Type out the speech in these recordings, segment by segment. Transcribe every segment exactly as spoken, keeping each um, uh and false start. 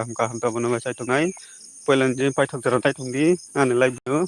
kaham kaham tongma nangwi chai tongnai. Puila ni paithak jora naithok di ani live o.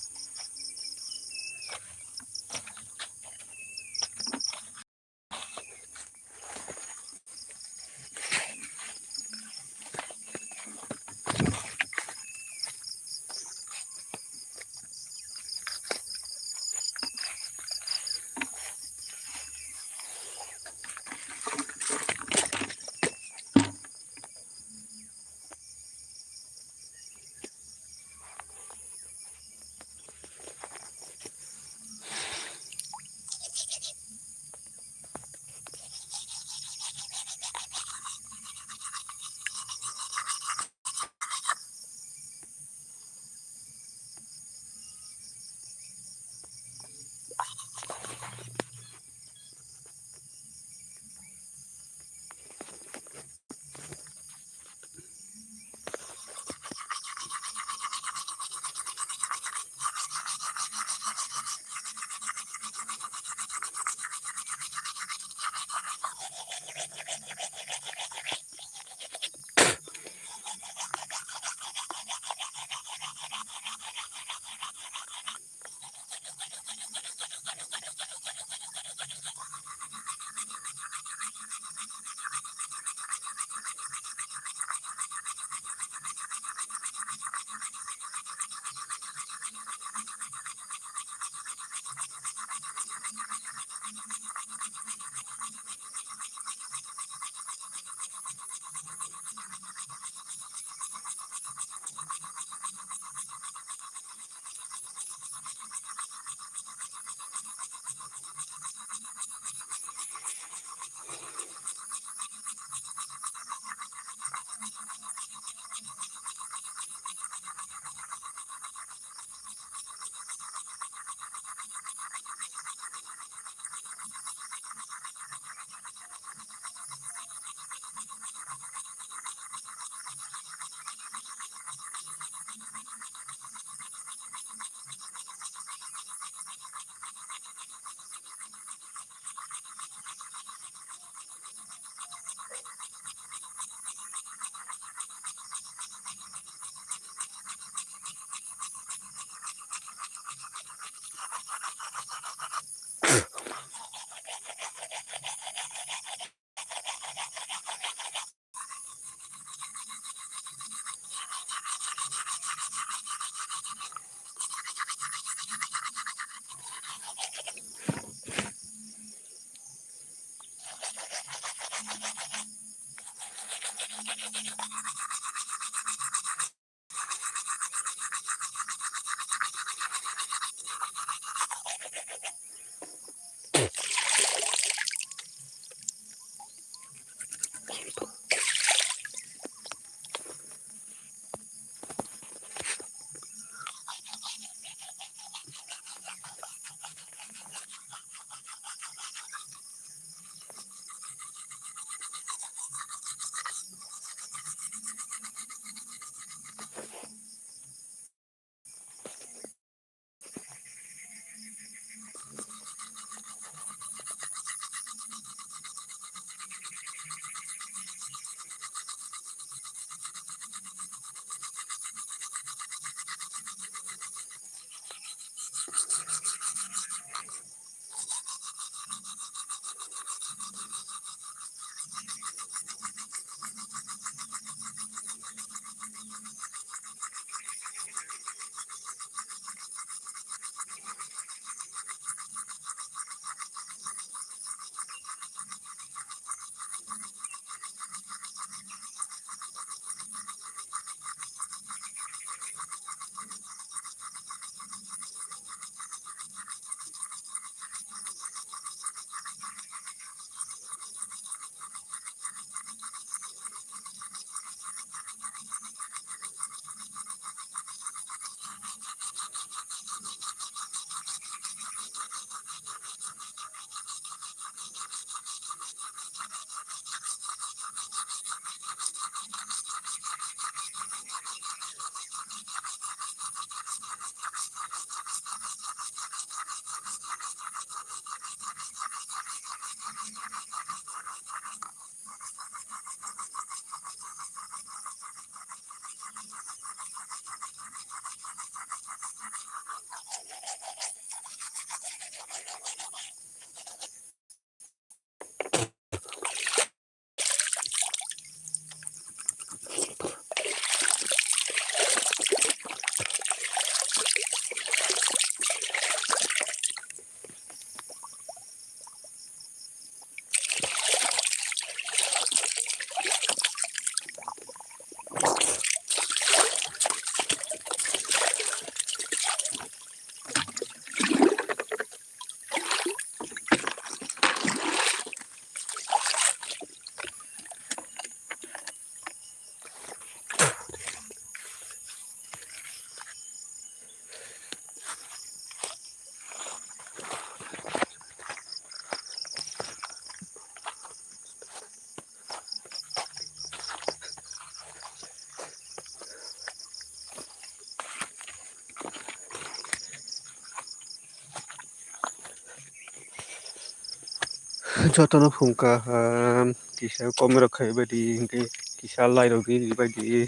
Jotono phung kaham, kisa komrok khai baidi, hinkhe kisa lairok ri baidi.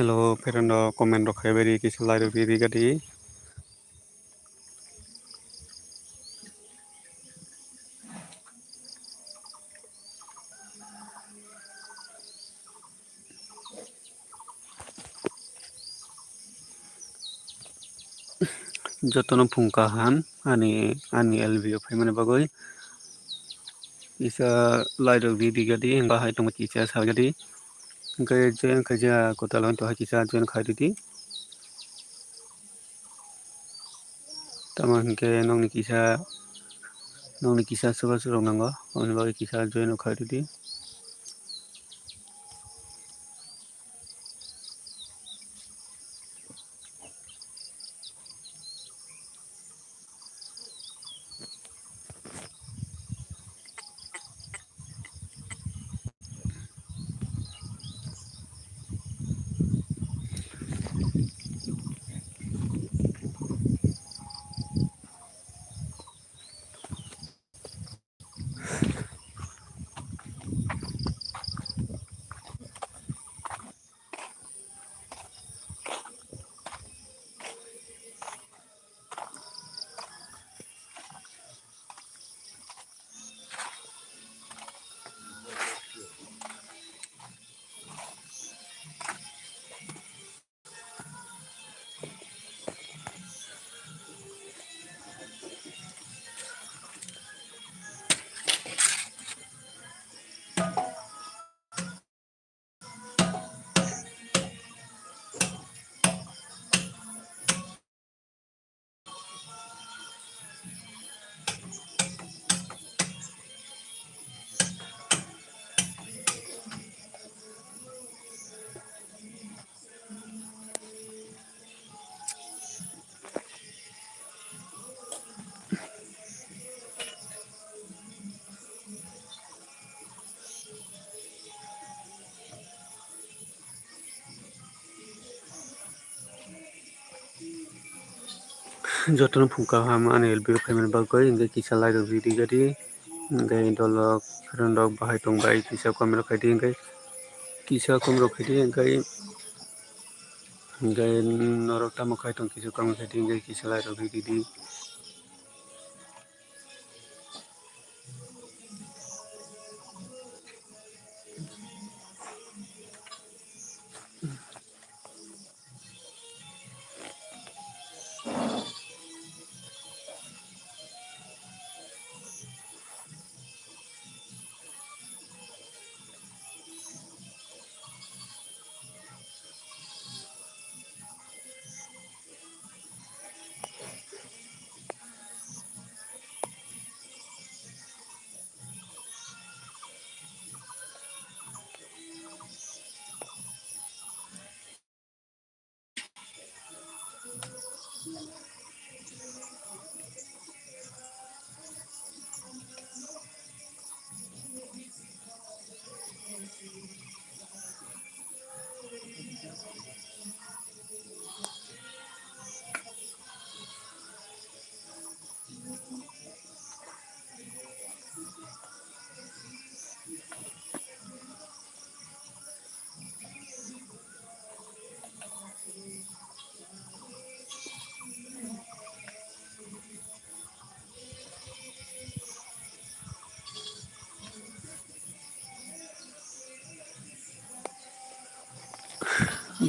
Hello, friend rok comment rok khai bai di, kisa like rok ri ri gadi. Jotono phung kaham ani, ani L B o phaimani bagwi. Kisa like rok ri di gadi, hwnba hai tongma kisa sa gadi. Hwnkhe je wngkha je kwtal wngtong hai kisa join khai ridi. Tamo hwnkhe nokni kisa, nokni kisa chubachu rok nango, aboni bagwi kisa join rok khai ridi. Jotono phung kaham ani L B o phaimani bagwi, hwnkhe kisa like rok ri di gadi, hwnkhe dolok friend rok bahai tong bai kisa comment rok khai di, hwnkhe kisa comment rok khai di, hwnkhe, hwnkhe norok tamo khai tong kisa comment khai di, hwnkhe kisa like rok ri di.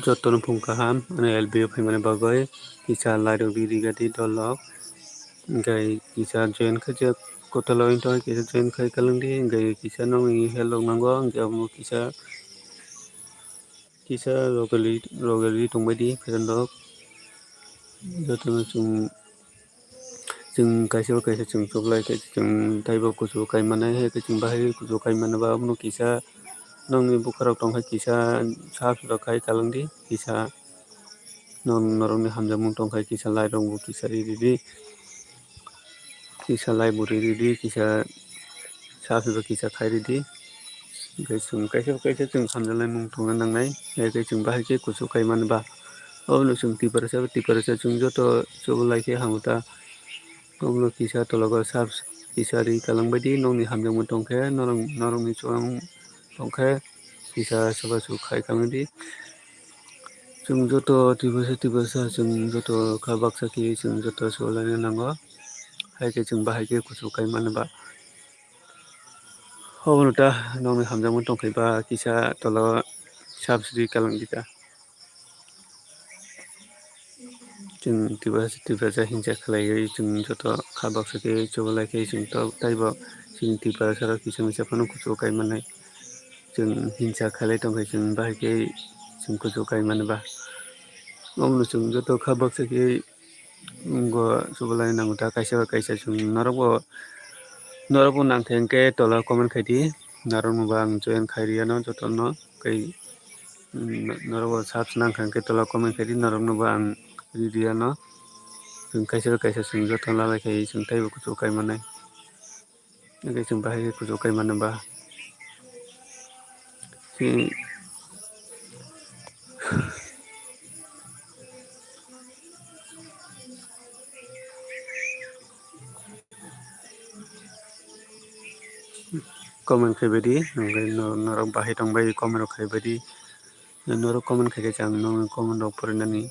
Jotono phung kaham, ani L B o phaimani bagwi kisa like rok ri ri gadi dolok. Hwnkhe kisa join khaijak, kotholo wngtong kisa join khai kalangdi, hwnkhe kisa nokni help rok nango, hwnkhe omo kisa, kisa rogeli, rogeli tongbaidi friend rok. Jotono chwng, chwng kaisa bo kaisa chwng chuklai khe chwng taibo kuchuk kai mannai, hai khe chwng bahai kuchuk kai manna ba abono kisa nokni bwkha rok tongkha kisa sap rok khai kalangdi, kisa norokni hamjakmung tongkha kisa like rok bo kisa ri ridi. Kisa like bo ri ridi, kisa sap rok kisa khai ridi. Hwnkhe chwng kaisa kaisa chwng hamjaknai mung tongna nangnai, hai khe chwng bahai khe kuchuk kai mani ba. Obono chwng tiprasa, tiprasa chwng joto chuklai khe hamya ta. Obono kisa tologo sap kisa ri kalangbaidi, nokni hamjakmung tongkhe norok, norokni chuang tongkhe kisa soba su khai kalangdi. Chwng joto Tiprasa, Tiprasa, chwng joto kha baksa khe chwng joto solaina nango. Hai khe chwng bahai khe kuchuk kai mani ba. Obono ta nokni hamjakmung tongkhai ba kisa tola subsidy kalang dita. Chwng Tiprasa, Tiprasa hinsa khlaiwi chwng joto kha baksa khe chubalai khe chwng to taibo chwng Tiprasa rok kisa misa phano kuchuk kai mannai. Chwng hinsa khlai tongkhai chwng bahai khe chwng kuchuk kai mani ba. Omono chwng joto kha baksa khe wngbo chubalai nango ta kaisa ba kaisa chwng norokbo, norokbo nangkhe hwnkhe tola comment khai di. Norokno bo ang join khai riyano jotono kai, mm, norokbo subs nangkha hwnkhe tola comment khai di, norokno bo ang ri riyano. Chwng kaisa ba kaisa chwng joto lalai khai chwng taibo kuchuk kai mannai. Hwnkhe chwng bahai khe kuchuk kai mano ba. Chini comment khai bai di, hwnkhe no-, norok bahai tong bai comment rok khai bai di. Norok comment khai khe chwng nokni comment rok porinani.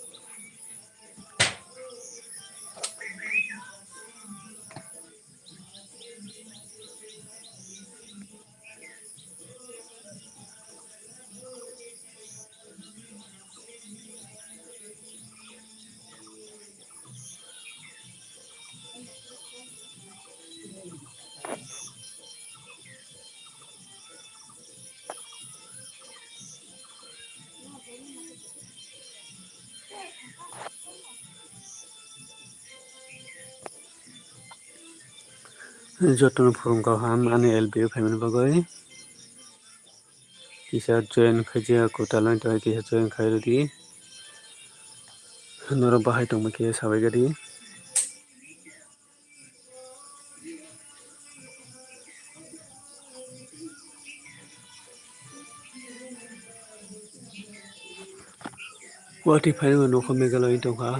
Jotono phurung kaham ani L B O phaimani bagwi. Kisa join khaijak kwtal wng tongkha, kisa join khai rwdi. Norok bahai tongma khe sabai gadi. Watwi phaino nokha Meghalaya wng tongkha.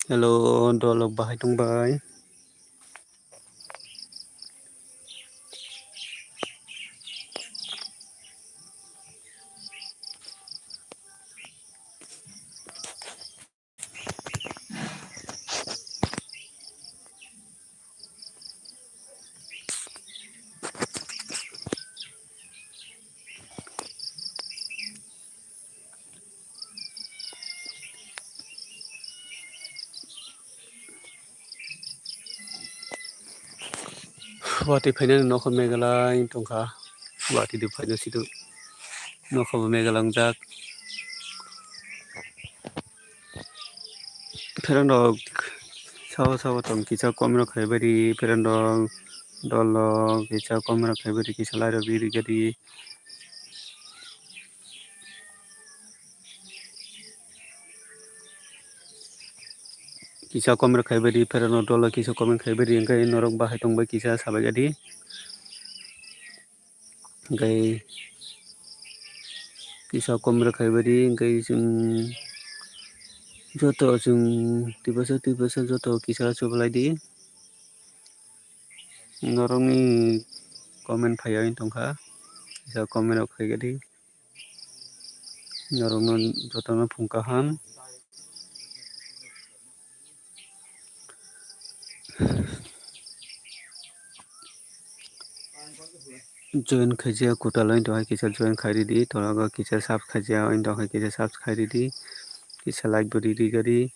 Hello, dolok bahai tongbai. Watwi phainani nokha Meghalaya wng tongkha. Watwi de phaino sido nokha bo Meghalaya wngjak. Pherang rok sabo sabo tong kisa comment rok khai bai di, pherang rok dol rok kisa comment rok khai bai di, kisa like rok ri ri gadi. Kisa comment rok khai bai di, pherang rok dol rok kisa comment khai bai di, hwnkhe norok bahai tong bai kisa sabai gadi. Hwnkhe kisa comment rok khai bai di, hwnkhe chwng joto chwng Tiprasa Tiprasa joto kisa chubalai di. Norokni comment phaiya wng tongkha, kisa comment rok khai di. Norokno jotono phung kaham. Join khaijak kwtal wng tongkha, kisa join khai ridi, tolago kisa subs khaijak wng tongkha, kisa subs khai ridi, kisa like bo ridi gari.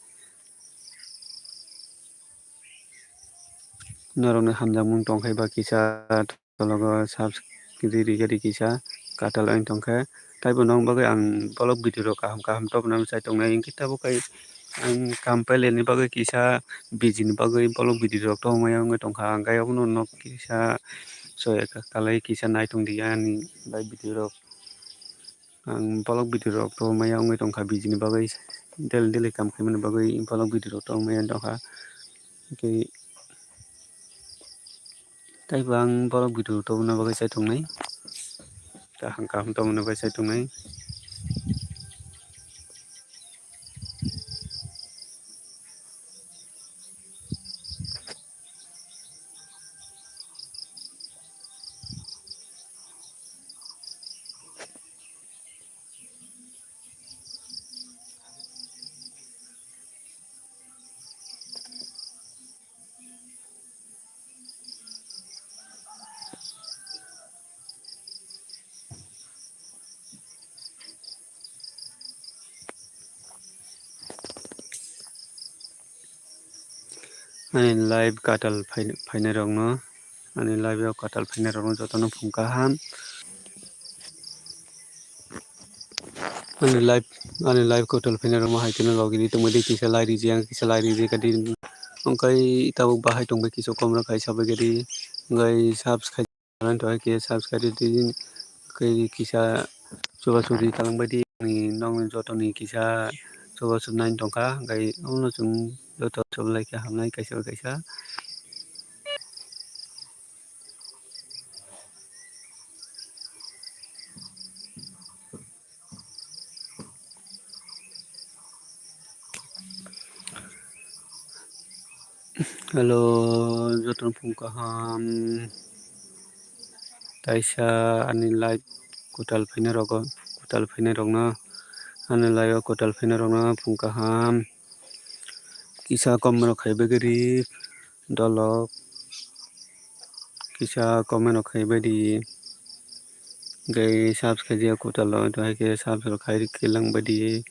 Norokni hamjakmung tongkhai ba kisa tologo subs ridi gari kisa kwtal wng tongkha. Taibo nong bagwi ang vlog video rok kaham kaham tobna chai tongnai, hwnkhe tabuk ang kam pailani bagwi kisa busy ni bagwi vlog video rok tongmaya wngwi tongkha. Ang khe obono nok kisa soya kalai kisa naitung di ani live video rok. Ang vlog video rok tongmaya wngwi tongkha busy ni bagwi, daily daily kam khaimani bagwi vlog video rok tongmaya wngwi tongkha. Hwnkhe taibo ang vlog video tongna bagwi chai tongnai, kaham kaham tongna bagwi chai tongnai. Ani live kwtal phai-, phainairokno, ani live o kwtal phainairokno jotono phung kaham. Ani live, ani live kwtal phainairokno hai kheno logi di tongmani kisa like ridi, ang kisa like ridi kadi. Wngkha tabuk bahai tongbai kisa komrok kaisa bai kadi. Wngkha subscribe. Nang to hai khe subscribe di, khe kisa chubachu di kalangbai di, ani nokni jotoni kisa chubachu nai tongkha, hwnkhe omono chwng joto chubalai khe hamnai kaisa bai kaisa. Hello, jotono phung kaham. Taisa ani live kwtal phainairok, kwtal phainairokno, ani live o kwtal phainairokno phung kaham. Kisa kom rok khai bagwi ri. Dolok kisa comment rok khai bai di, hwnkhe subscribe kwtal rok hai khe subscribe khai ri khe lang bai di.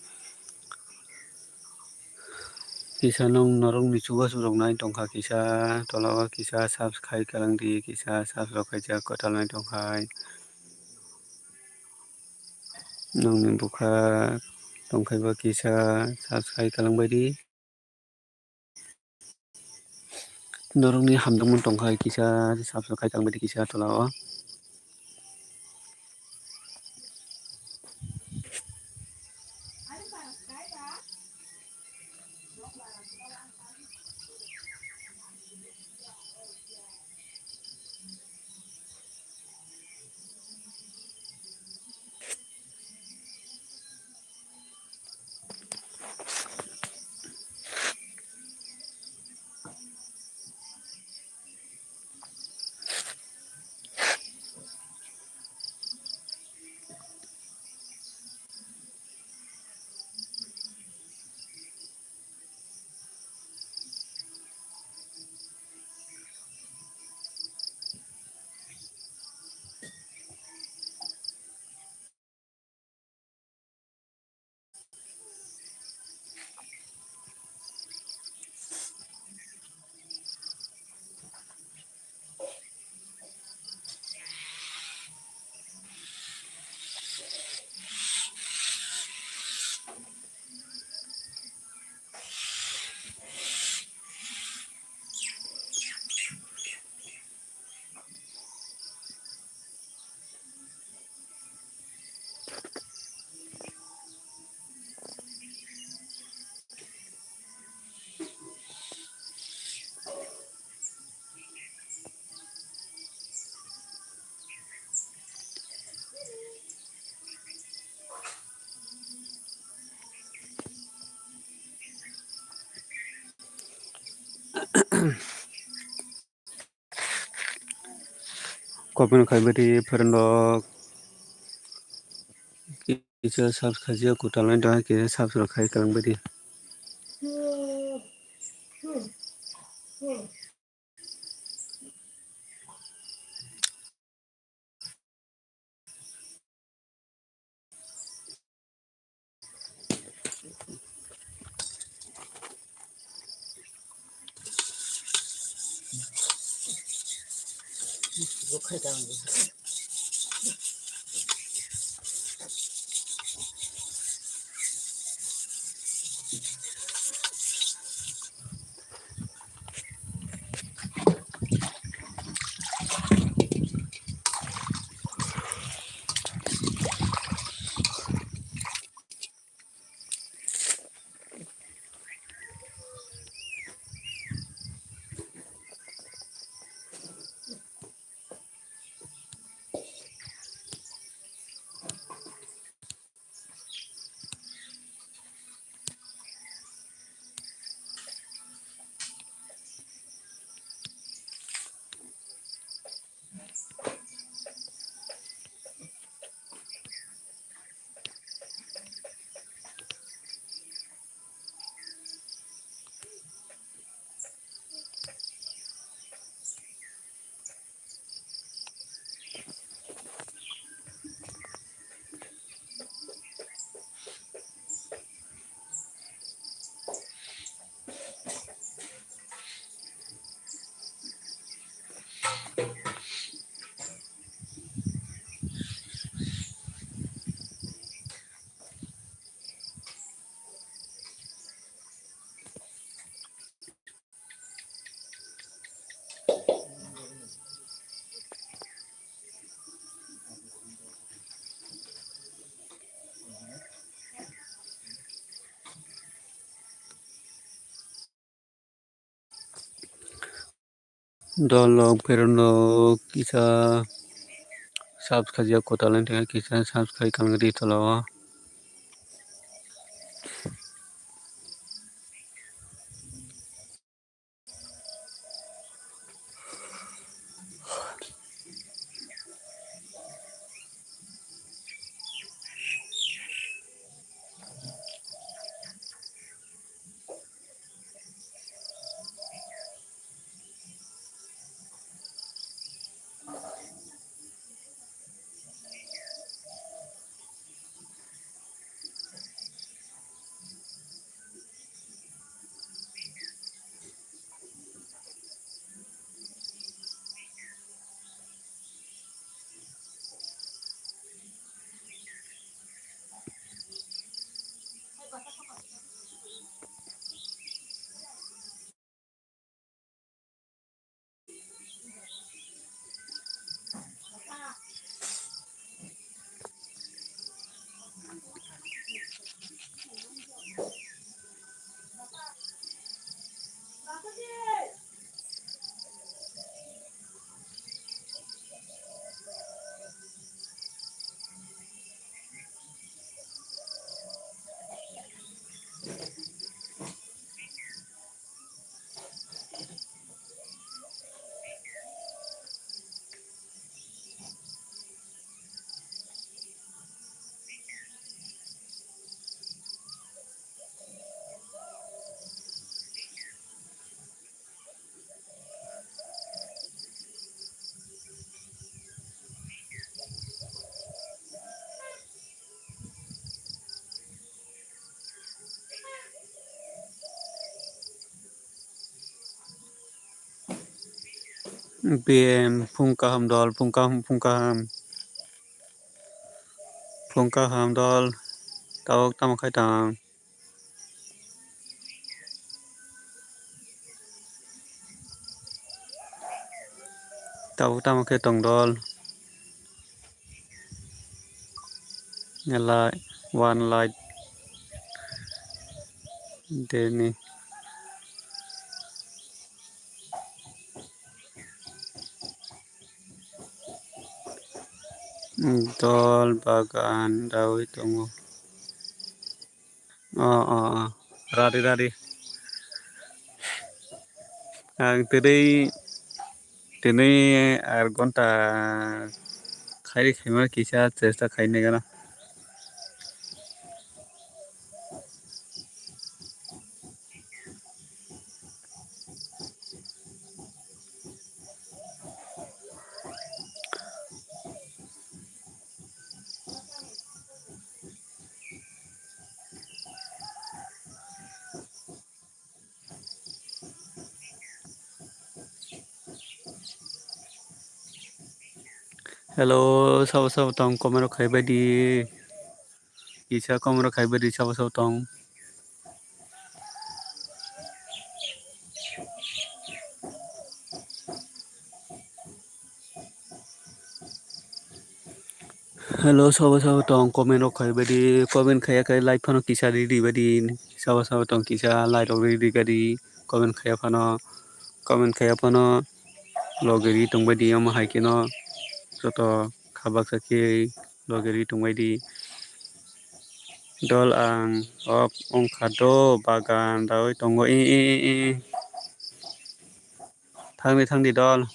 Kisa nwng norokni chubachu rok nai tongkha, kisa tola o kisa subscribe khai lang di, kisa subscribe khaijak kwtal nai tongkha. Nwngni bwkha tongkhai ba kisa subscribe khai lang bai di. Norokni hamjakmung tongkha kisa subscribe khai tangbai di kisa tola o. Comment khai bai di friend rok. Kisa subscribe kwtal nai tong kisa subscribe khai kwlang bai di. Dol rok, berok rok kisa subscribe ya kwtal wng tongkha, kisa subscribe kanwi rw tola o. B M, phung kaham dol, phung kaham, phung kaham. Phung kaham dol, tabuk tamo khai tang. Tabuk tamo khe tong dol. Like, one like. Deni. Dol bagan dawi tongo. O, o, o. Radi, radi. Ang tini, tini ar gonta khairi khaima kisa chesta khainai gana. Hello, sabo sabo tong, comment rok khai bai di. Kisa comment rok khai bai di, sabo sabo tong. Hello, sabo sabo tong, comment rok khai bai di, comment khaiya khe like phano kisa ri di bai di, sabo sabo tong kisa like rok ri di bai di, comment khaiya phano, comment khaiya phano loge ri tong bai di, omo hai kheno joto kha baksa khe loge ri tong bai di. Dol ang off wngkha do, bagan dawi tongo, e, e, e, e. Thangdi, thangdi dol.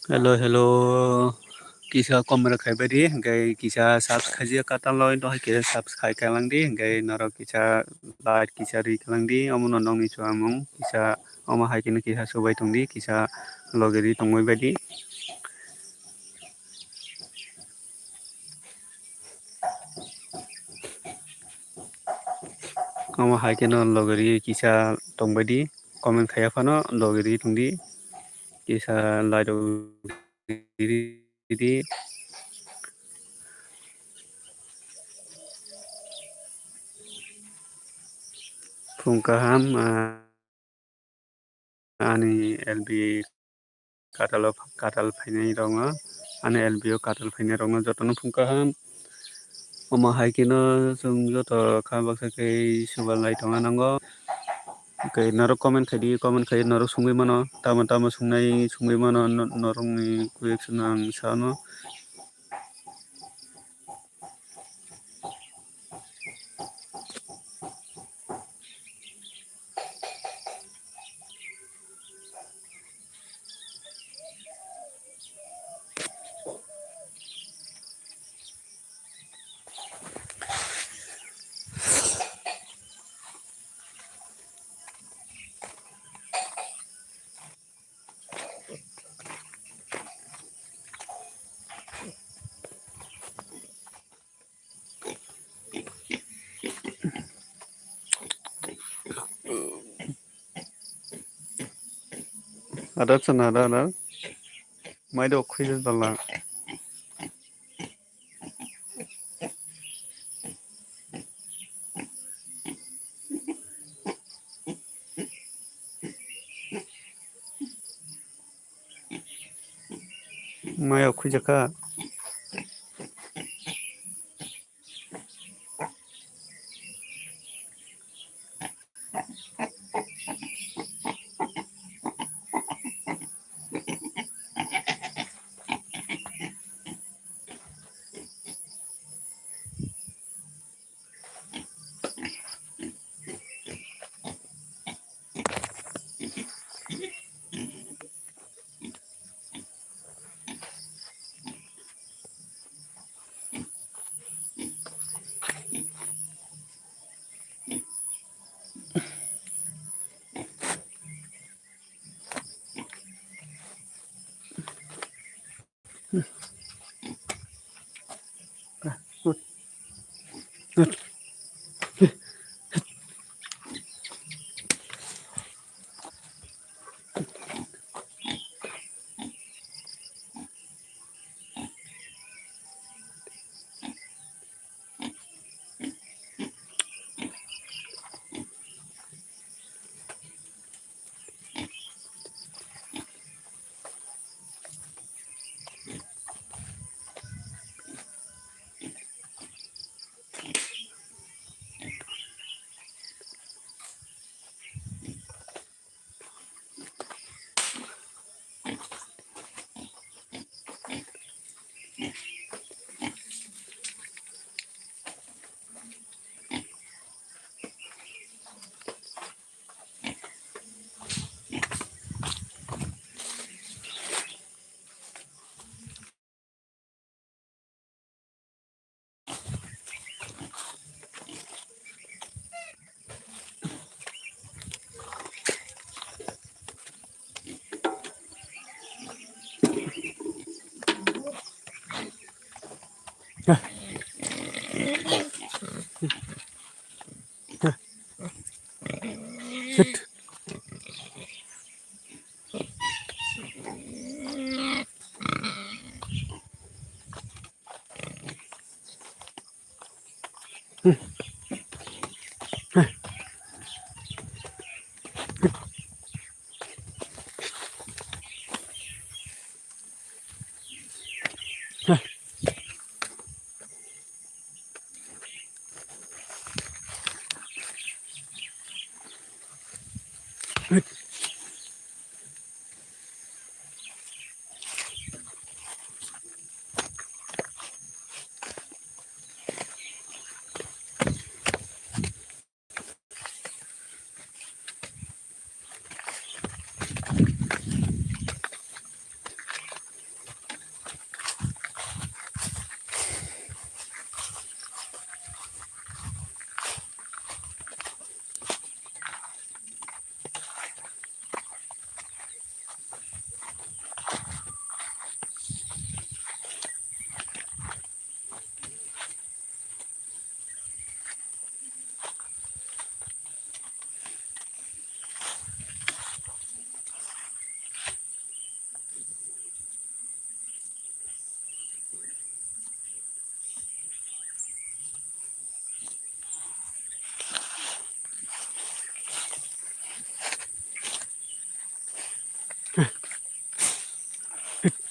Hello, hello. Kisa comment rok khai bai di, hingke kisa subscribe khaijak katal loi, no hai kisa subscribe khai lang di, hingke norok kisa like kisa ri lang di, omo no nokni chuamung kisa, omo hai khe no kisa subai tong di, kisa loge ri tongbai bai di. Omo hai kheno loge ri kisa tongbai di, comment khaiya phano loge ri tong di, kisa like rok ri di. Phung kaham, ah, ani L B katal o, katal phainai rokno, ani L B o katal phainai rokno jotono phung kaham. Omo hai kheno chwng joto kha baksa khe subar lai tongna nango. Hwnkhe norok comment khai di, comment khai norok swngwi mano, tamo tamo swngnai swngwi mano, no-, norokni question no ang sano. Ada sana ada ada. Mai do khui dala. Maya khujaka.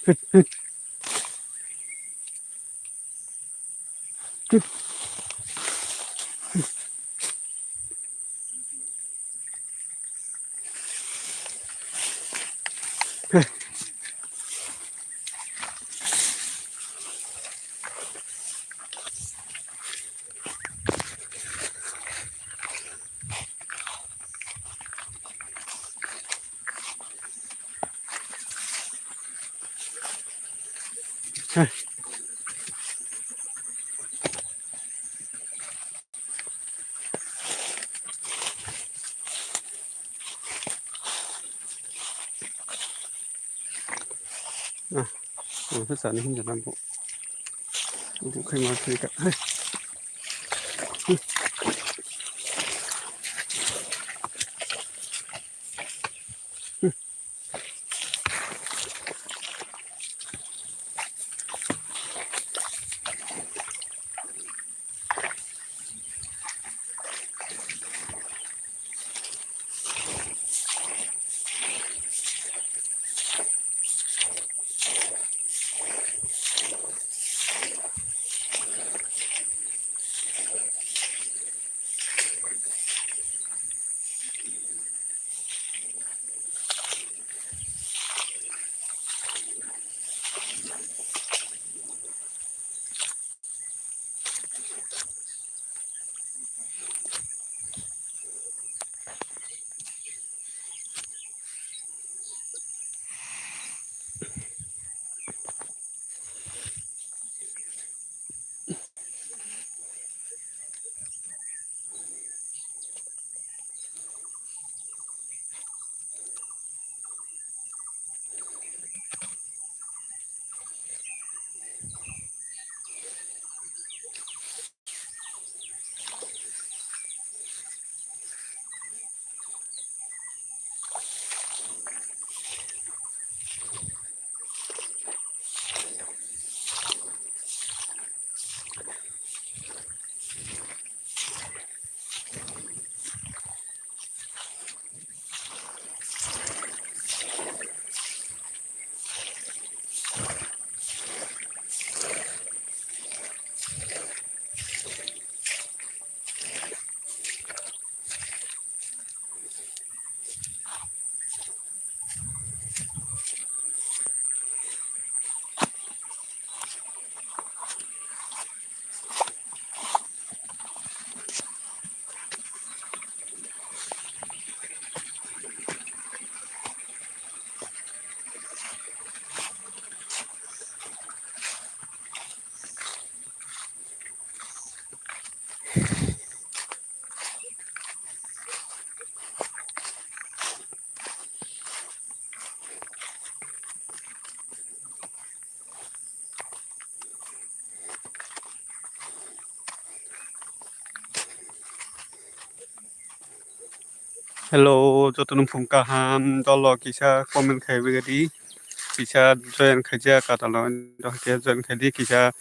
Ah, ang khe chani hinjana bo. Bo khai ma khai ka. Hai. Hello, jotono phung kaham, dolo kisa comment khai bai di, kisa join khaijak, katalo kisa join khai di, kisa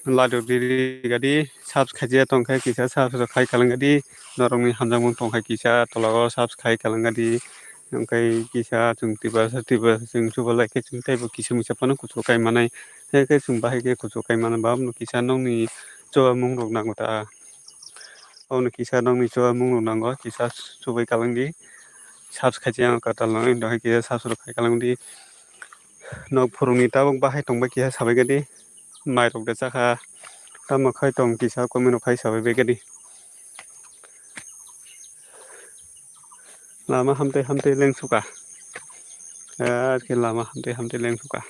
like rok di gadi, subscribe khaijak tong khe kisa subscribe khai kalang gadi, norokni hamjakmung tong khe kisa tologo subscribe kalang gadi, hwnkhe kisa chwng tiprasa tiprasa chwng chubalai khe chwng teibo kisa misa phano kuchuk kai manai, hwnkhe chwng bahai khe kuchuk kai mano ba kisa nokni chubamung rok nango ta. Omo kisa nokni chubamung rok nango, kisa chubai kalang di. Subs khai chaya katal nang, dohai kisa subs rok khai kalang di. Nok phurungni tabuk bahai tongbai kisa sabai gadi. Mai rok de chakha. Tamo khai tong kisa comment rok khai sabai bai gadi. Lama hamtwi hamtwi lengsuka. Ar khe lama hamtwi hamtwi lengsuka.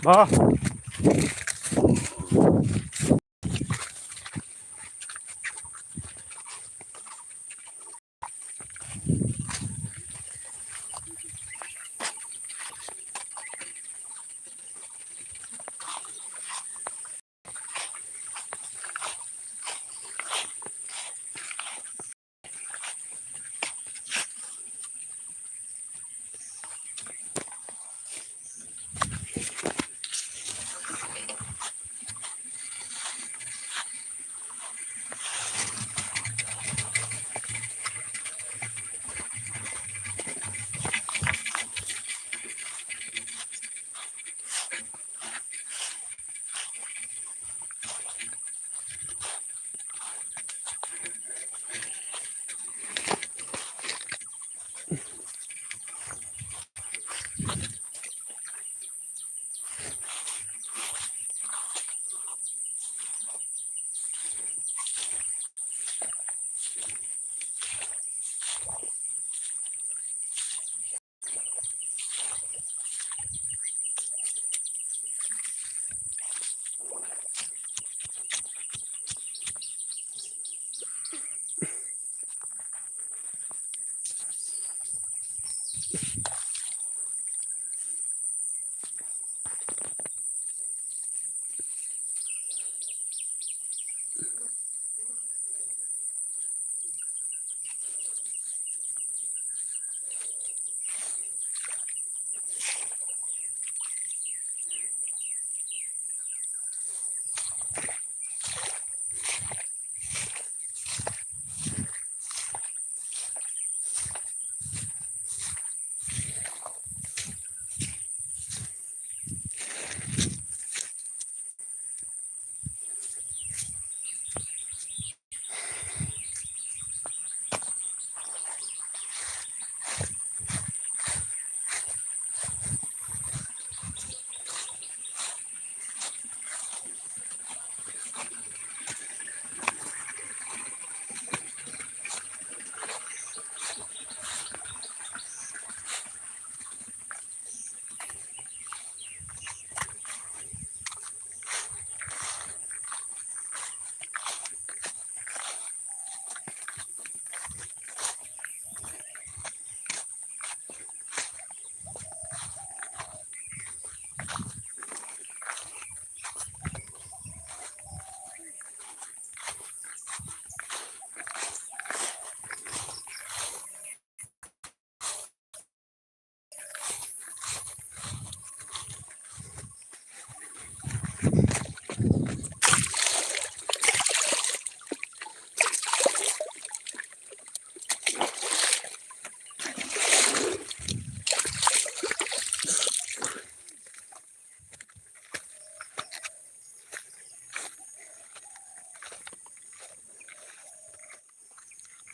Ba.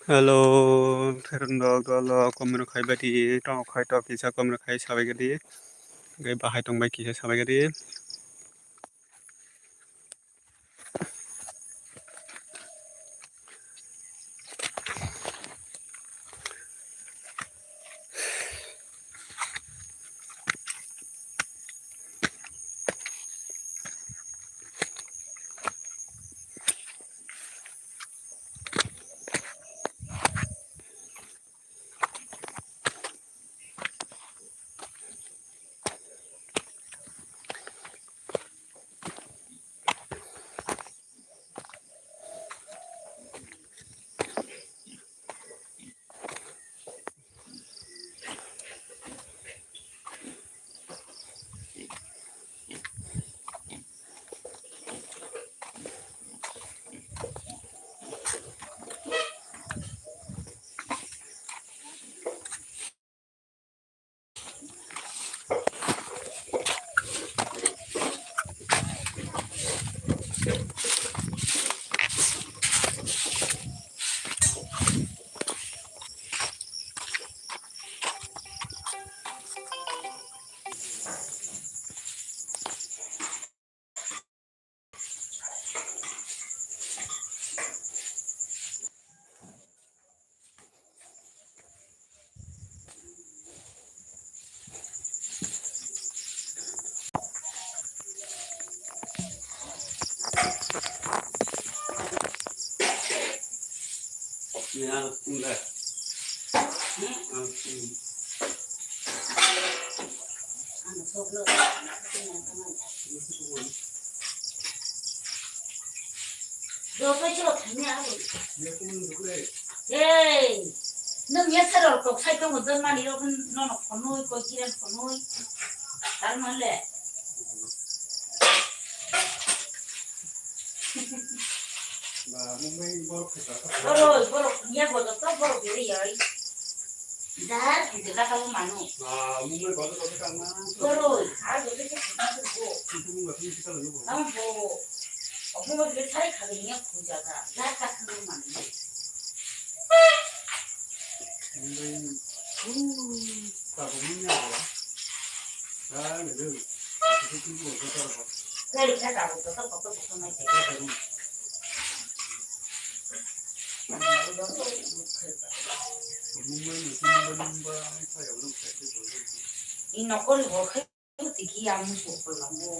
Hello, pherang rok, dolo, komrok khai badi, tong khai tok kisa komrok khai sabai gadi, gai bahai tong bai kisa sabai gadi. Hey, nwng ya sero kok sai tongo, don mani rok nono phonui, koi kiran phonui. Tar male. Ba, Mumbai borok khaisa. Borok, borok, ya bodo to borok beri yai. Dar, kita kata manu. Ba, Mumbai borok khaisa na. Borok, ar bodo ke khaisa bo. Itu Mumbai khaisa na. Am bo. Omo beri sai khabe ya puja ga. Dar kata manu. Ino kori bo khai. Tiki yang musuh pulang bo.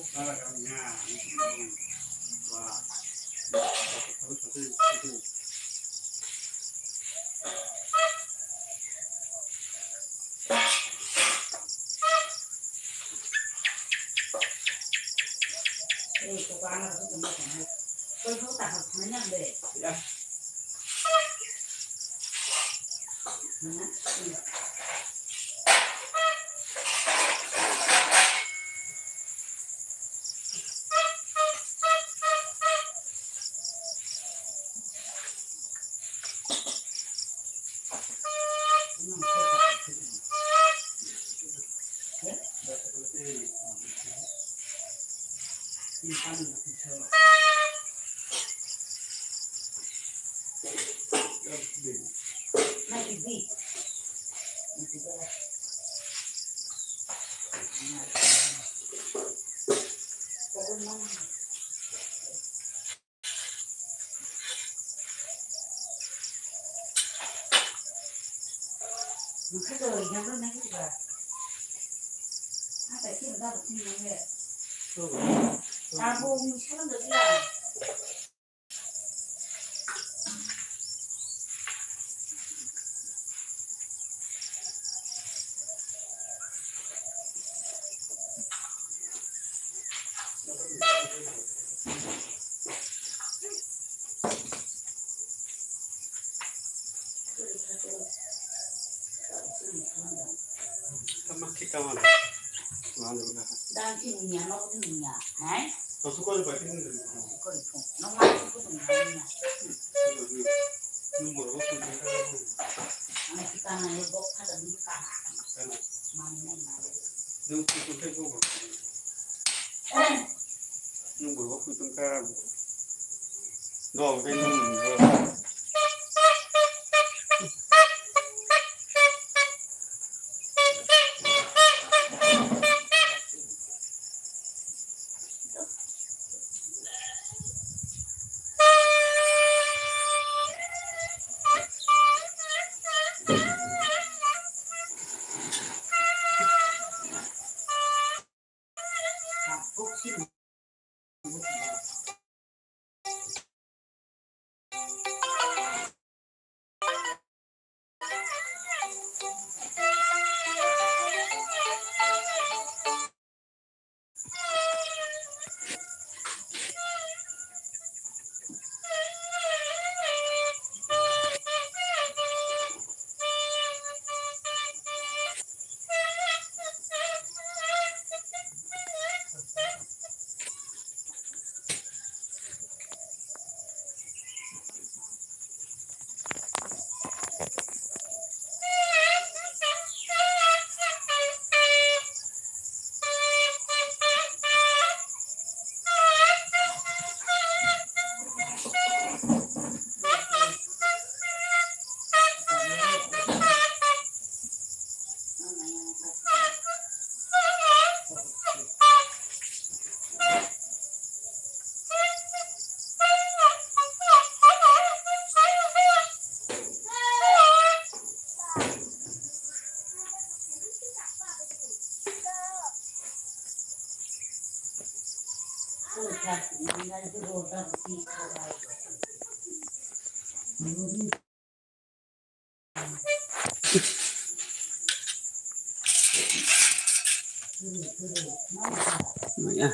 Tama kita mana? Mana mana? Dan si niya, no si niya, hai? Masuk kau pakai ni. Masuk kau itu. No masuk kau tu niya. Ni bawa kau tu niya. Anak kita na yo bok kata ni ka. Kana. Mana mana. Nung kutung kai kau. Nung bawa kutung kai. Dog, they need me, bro. Maya.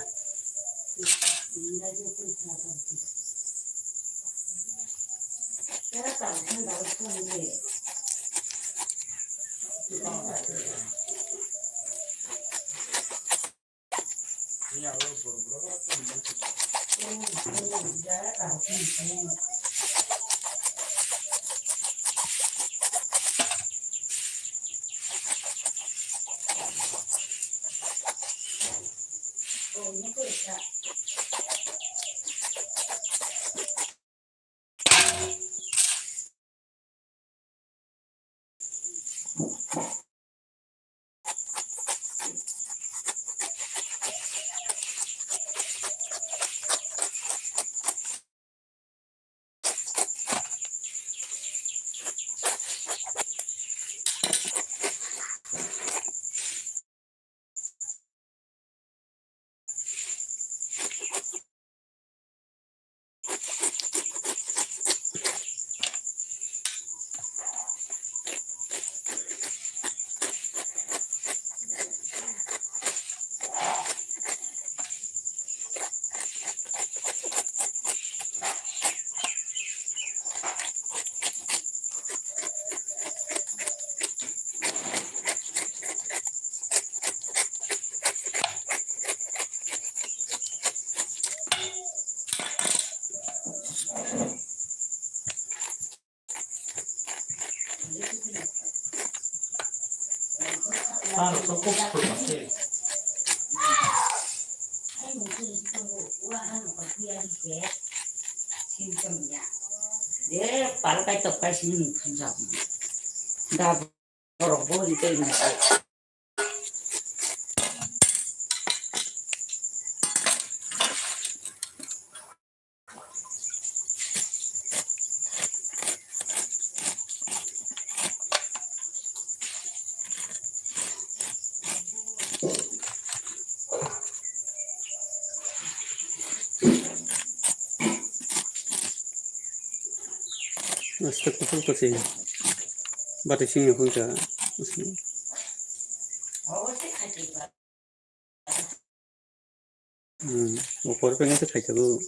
De, pal kai tok kai sini phunjak. Da borok bo ni kai ni. Aste kutung kutung. Bati sing ya kunca. Hmm, opor pengen se khai thago.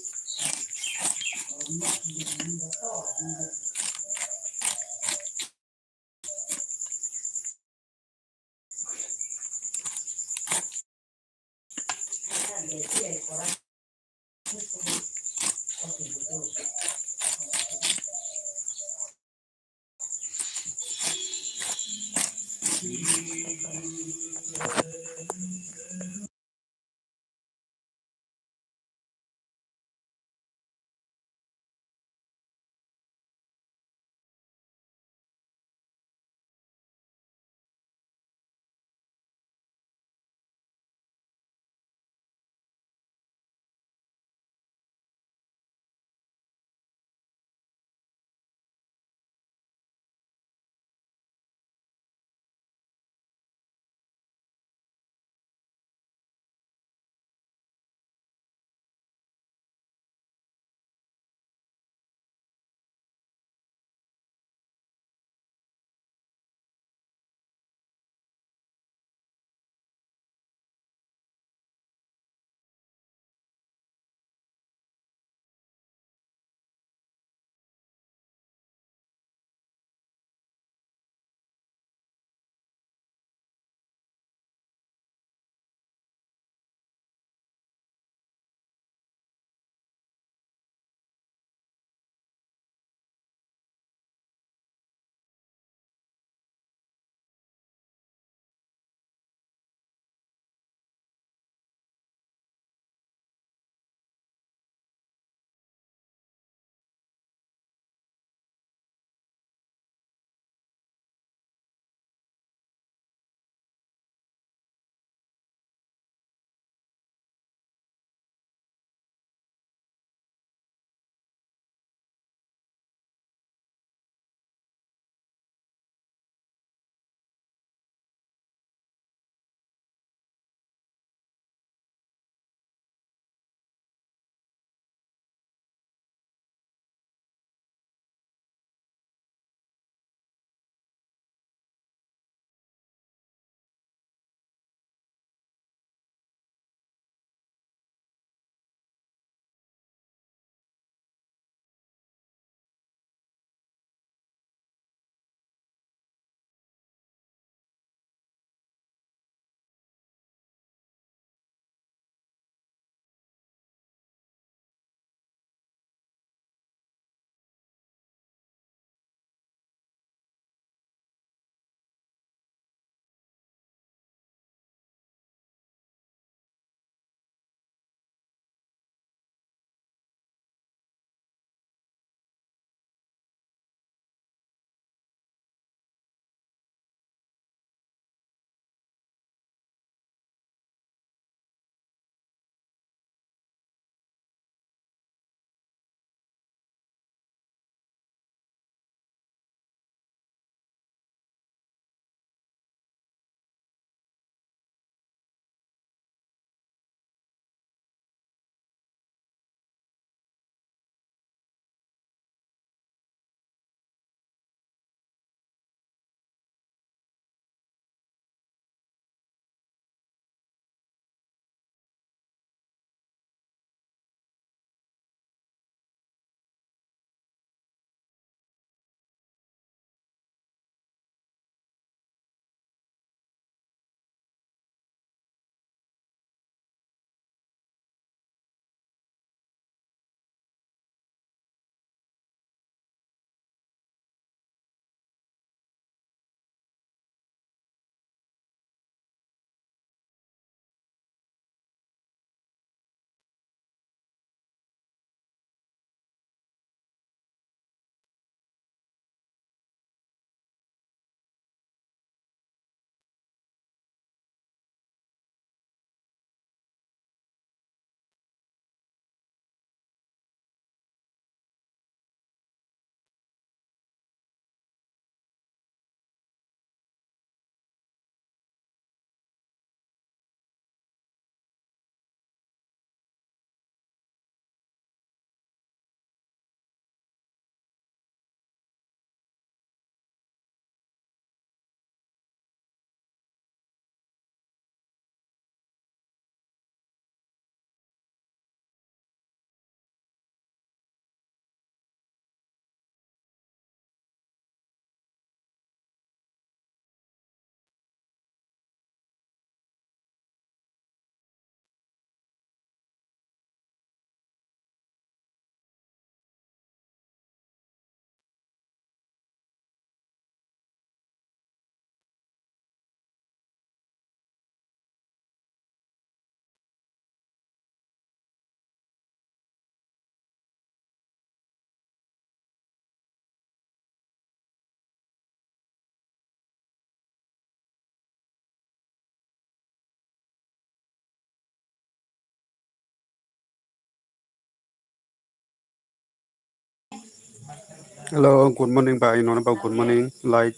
Hello, good morning bai, nono ba good morning, light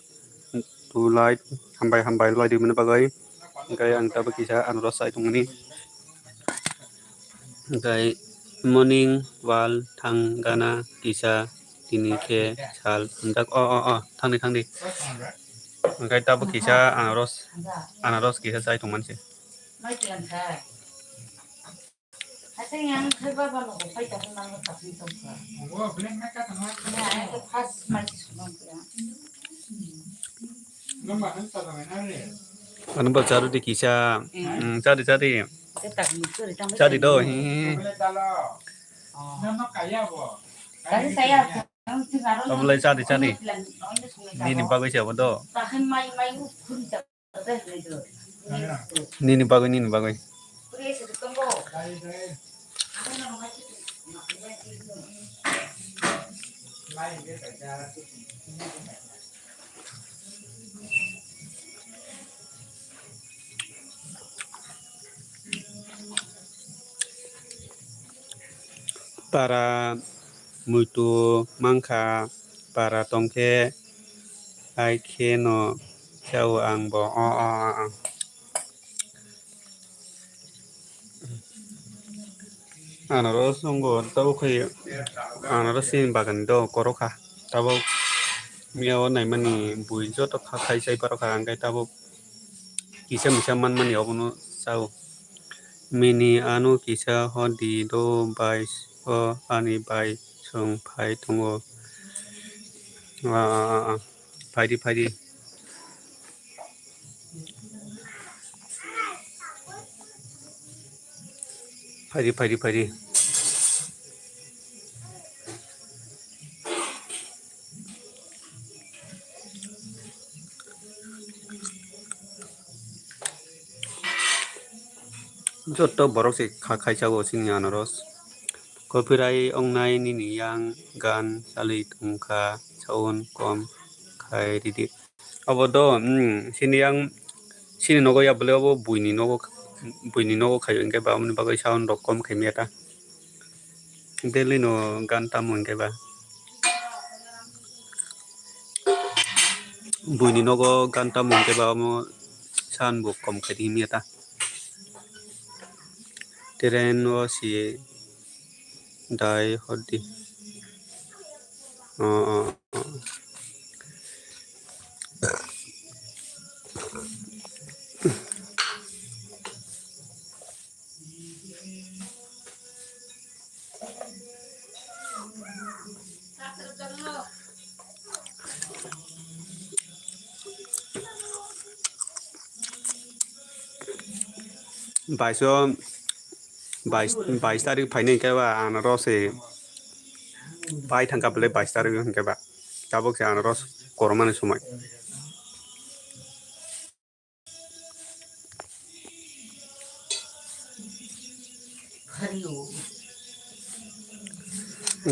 to light, hambai hambai light rimani bagwi. Hingke ang tabuk kisa anaros chai tongmani. Hingke morning wal thang gana kisa tini khe sal hamjak. O, o, o, thangdi, thangdi. Hingke tabuk kisa anaros, anaros kisa chai tongmani se. Ano ba charwdi kisa. Mm, charwdi, charwdi. Charwdi do, hi, hi, hi. Obolai charwdi, charwdi. Nini bagwi se abo do. Nini bagwi, nini bagwi. Para muitu mankha, para tongkhe hai kheno chao ang bo. O, o, o, o. Anaros wngbo tabuk khai anaros chini bagan do korokha. Tabuk miyao naimani bui joto kha khai chai parokha, hingke tabuk kisa misa manmani obono chao. Mini ano kisa hodi do bai o ani bai chwng phai tongo. Ah, ah, ah, ah. Phaidi, phaidi. Phaidi, phaidi, phaidi. Joto borok se kha khai chao chini anaros. Copyright wngnai nini yang gan chali tongkha, sound kom khai ridi. Abo do, mm, sini yang, sini nogo ya bole abo buini nogo, buini nogo khai hingke ba aboni bagwi sound rok kom khai maya ta. Daily no gan tamo hingke ba. Buini nogo gan tamo hingke ba omo san bo kom khai di maya ta. Teren o si dai hodi. O, o, o. Baiso, bais, bais tarik phainai hingke ba anaros se pai thangkha bole bais tarik hingke ba tabuk se anaros koromani somoi.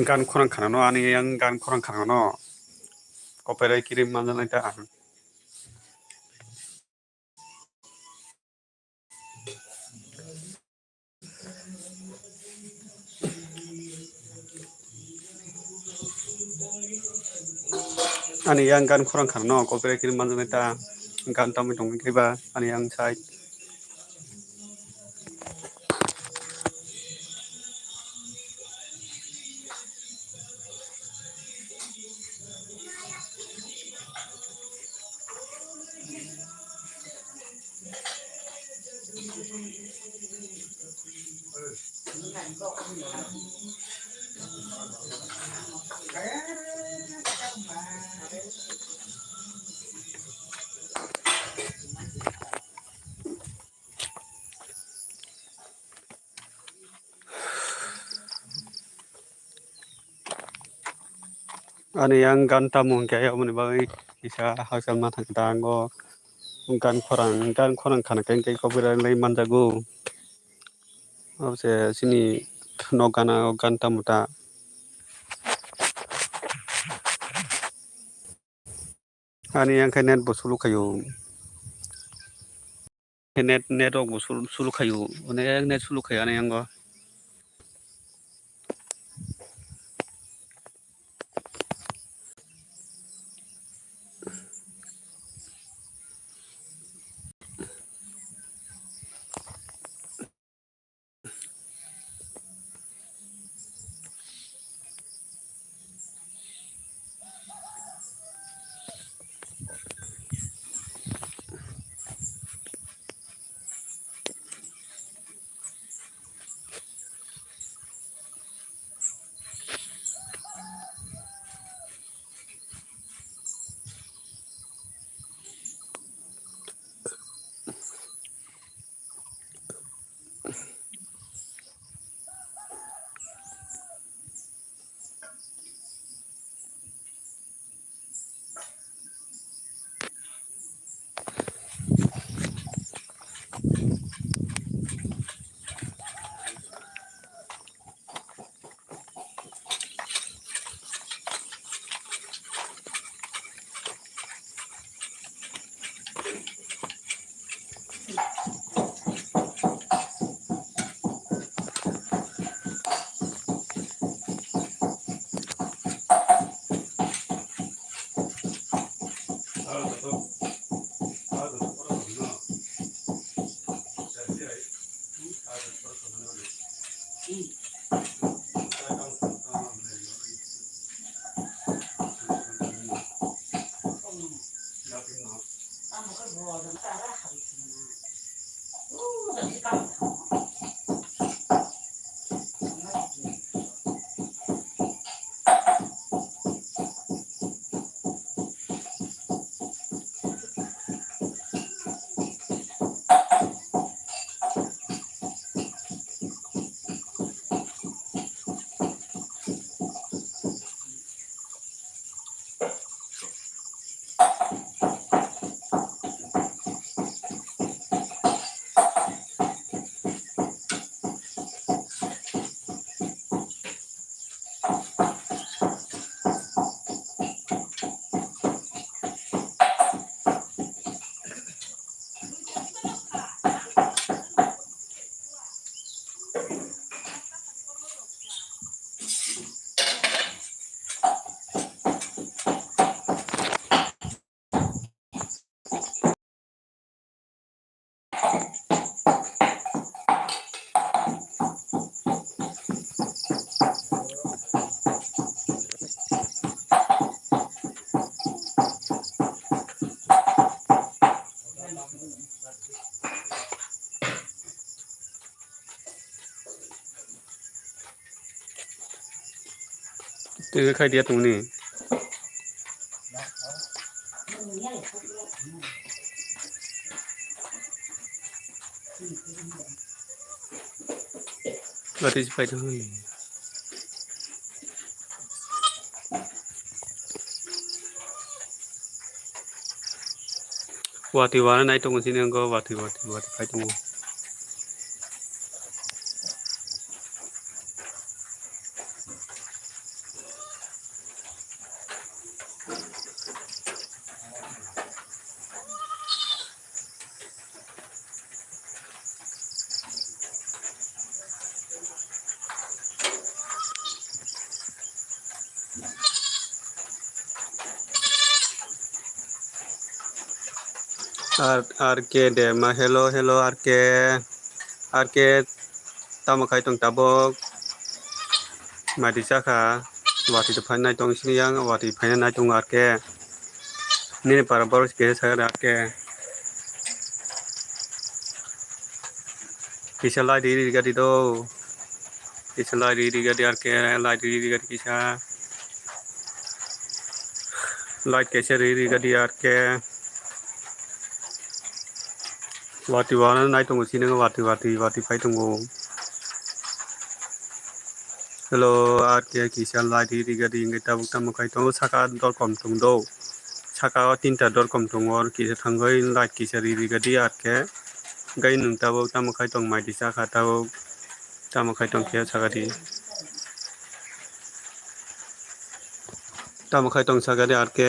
Gan khorang khanano, ani yang gan khorang khanano. Kopere kirim manjanai ta ang. Ani yang gan khorang khanano, kopere kirim manjanai ta gan tamoi tongwi khe ba ani yang sai. Ani yang gan tamo hingke aboni bagwi kisa hakchal ma thang tango gan khorang, gan khorang khana khe hingke copyright lai manjago. Abo se chini nok gana o gan tamo ta. Ani yang khe net bo sulu khayo. Net, net rok bo sul-, sulu khayo. Onek net sulu khayo ani yango. Tei khai dia tongni. Bati si pai tongni. Watwi wana nai tongo chini wngkha, watwi, watwi, watwi phai tongo. R, R K Dema, hello, hello, R K, R K, tamo khai tong tabok? Mati chakha, watwi to phai nai tong sini yang, watwi phai nai tong R K. Nini para borok khe sakha R K. Kisa light riri gadi do. Kisa light riri gadi R K, light riri gadi kisa. Light kisa riri gadi R K. Watwi wana nai tongo sini watwi watwi watwi phai tongo. Hello, R K kisa light riri gadi hingke tabuk tamo khai tongo saka dor kom tong do. Saka o tinta dor kom tongo, kisa thangoi light kisa riri gadi R K. Gai nung tabuk tamo khai tong mai di saka tabuk tamo khai tong khe saka di. Tamo khai tong saka di R K.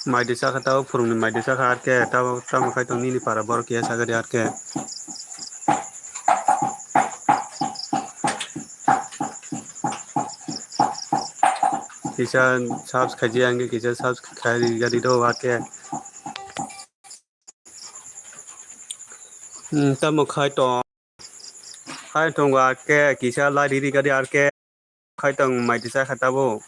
Mai di saka tabo phurungni mai di saka R K tabo tamo khai tong nini para borok ya saka di R K. Kisa subs khaji ang kisa subs khai ri gadi do R K. Hmm, tamo khai tong. Hai tongo R K, kisa light riri gadi R K. Khai tong mai tisa kha tabo.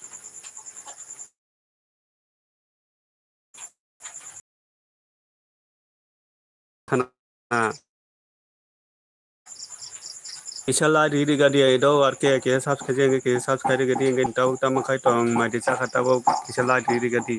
Khana. Kisa light riri gadi ai do R K, kisa subscribe, kisa subscribe gadi ngai tabo tamo khai tong mai tisa kha tabo kisa light riri gadi.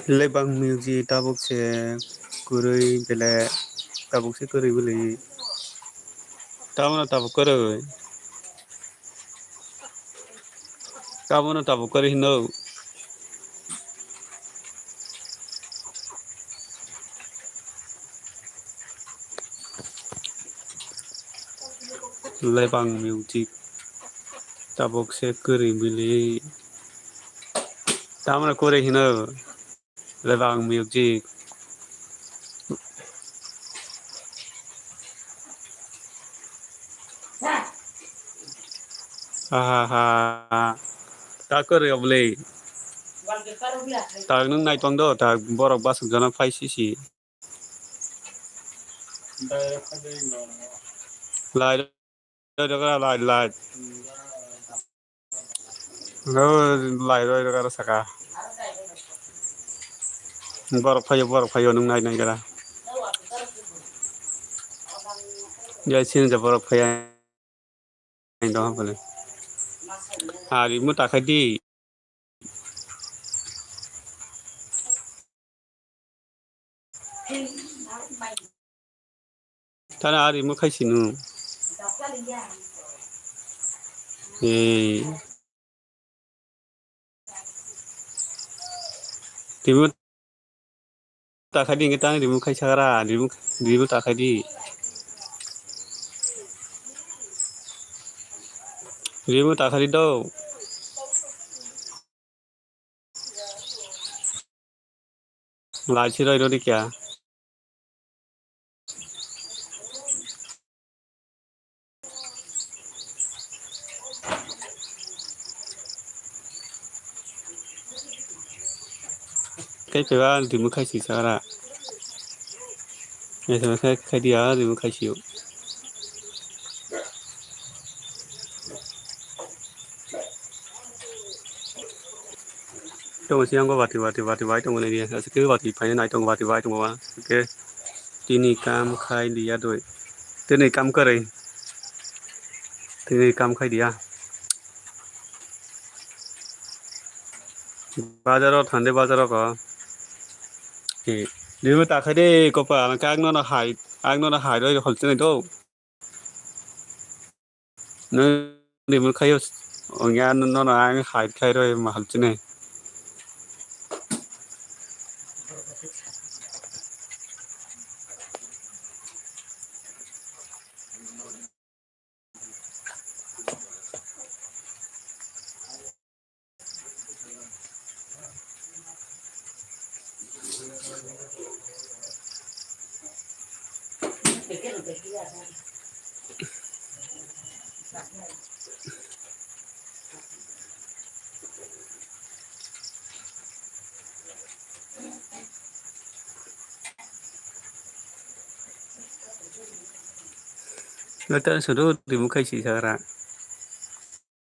Lebang music tabuk se kwrwi bele, tabuk se kwrwi bele. Tamo no tabuk kwrwi. Tamo no tabuk kwrwi hino. Lebang music tabuk se kwrwi bele. Tamo no kwrwi hino. Lebang music. Aha ha. Ta kwrwi obole. Ta nwng naitong do, ta borok basuk jana phai sisi. Lai Roi rok light, light. Roi rok aro saka. Borok phaio, borok phaio, nwng nai nai gara. Ya sini je borok phaiya. Nai dong bole. Hari mu takhai di. Tara ari mo khai sinu. Ei. Timo takhai di, tang rimo khai sagra, rimo, rimo takhai di. Rimo takhai di do. Lai si roi rodi kya. Kai peba rimo khai si sagra. Kai peba khai, khai dia rimo khai si o. Tongo siyango bati, bati, bati bai tongo nini. Asike bati phaina nai tongo, bati bai tongo ba. Asike tini kam khai diya doi. Tini kam kwrwi. Tini kam khai diya. Bazaro thande bazaro ko. Nini takhai de kopa, ang kak no hai, ang no hai roi holchini do. Nwng rimul khayo, ongya nono ang hai khai roi mahal chini. Nata sudu rimu khai si sagra.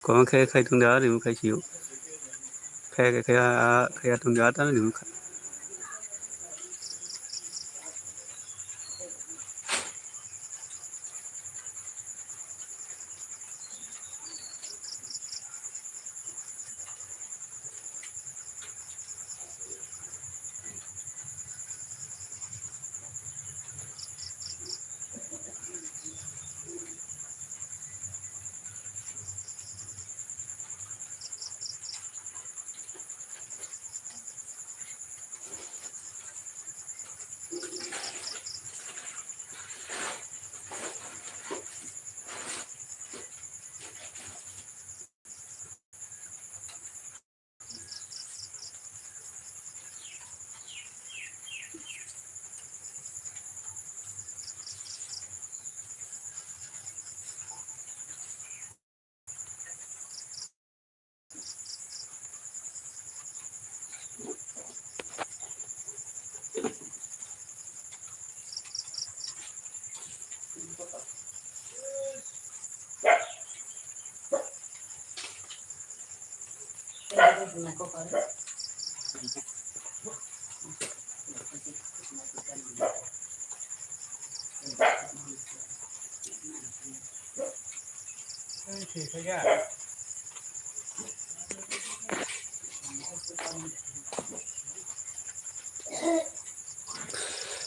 Kwbang khe khai tong dia, rimo khai sio. Khai, khai, khai, ah, khai tong dia, ta rimo khai.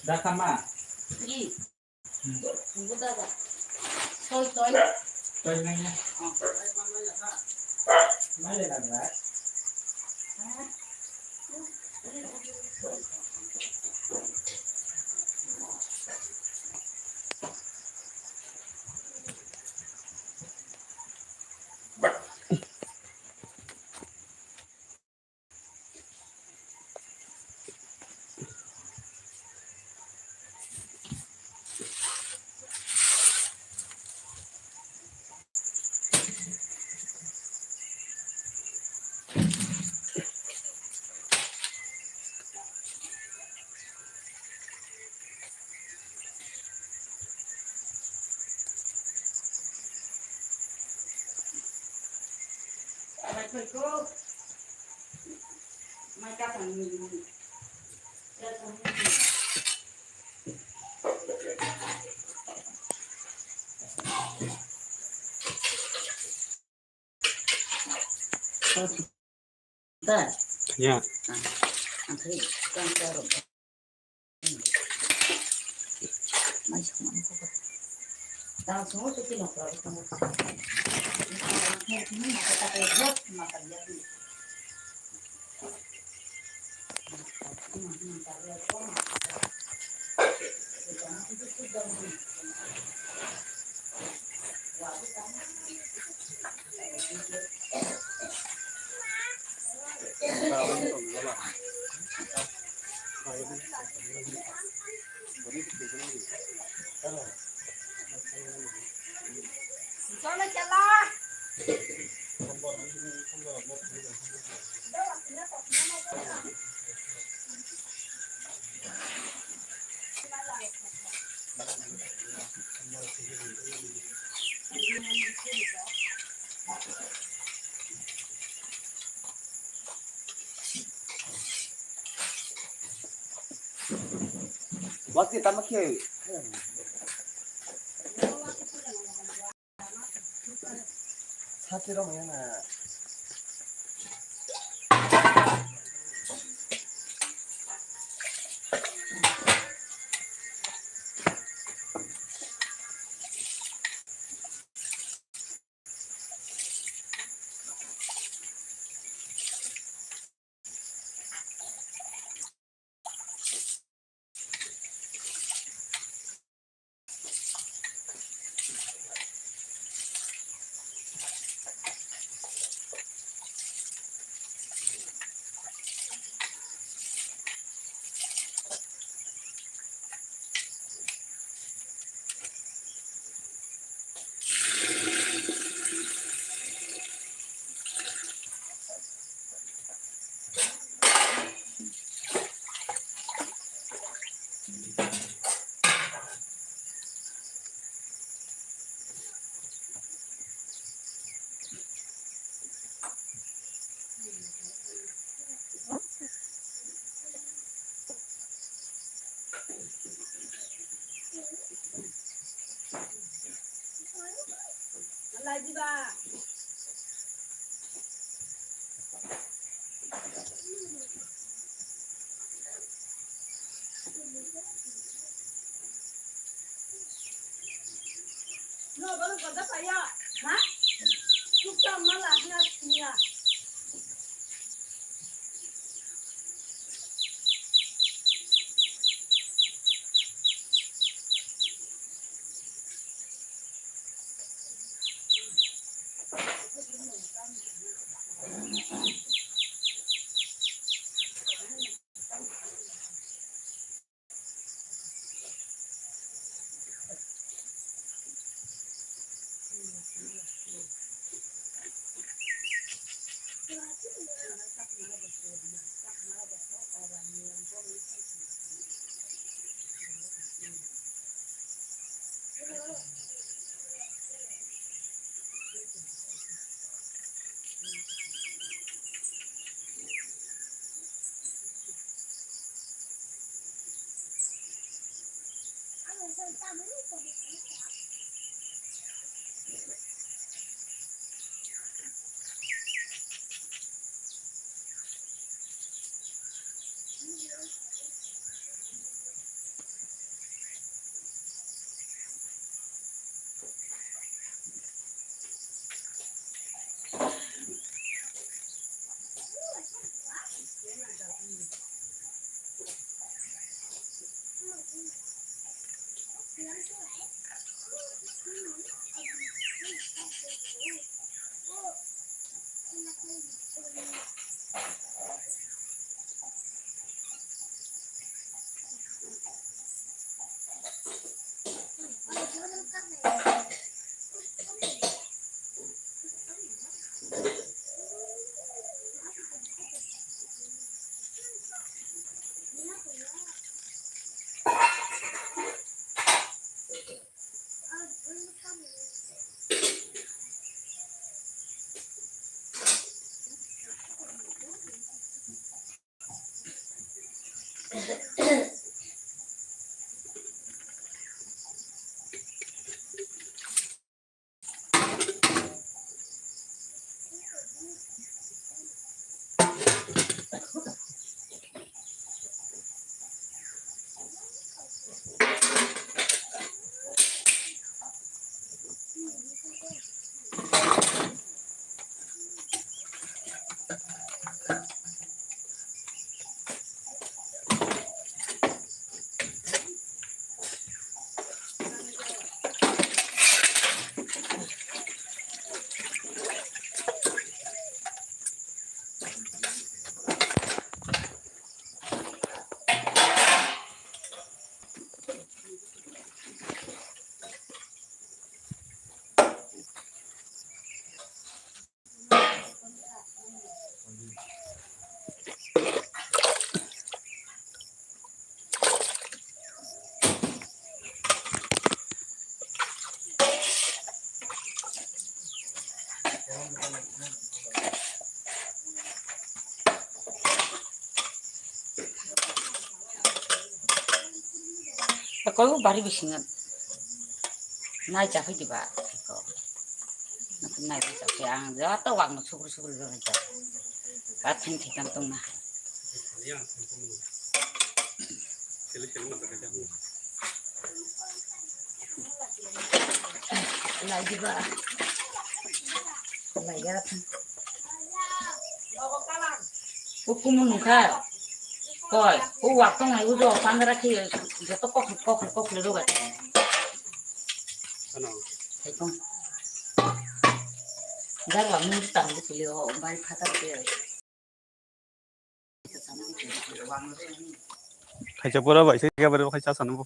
Dakama. Ih. Hmm. Buda da. Soi, soi. Soi nang ya. Oh. Mai le nang ya. Da. Ya. Ang, ang khai tang ta ro. Mai sa man ko. Tang sumo tu kino pro ko. Ni ko ta ko hot ma ka ya. Wati tama khe. Sati rok ya na. Koi bari bisingo nai cha phai diba. Nai cha phai ang joto wak no sugru sugru rw jak. Ka thing thikang tong na. Lai diba. Lai ya. Hukumu nungkha. Koi, o wak tong nai ujo pandra khi joto kok kok kok le roga. Ano. Hai kong. Dar wak nung tang di pili o bai phatar ke. Khaisa pura bai se ga bare khaisa sanu.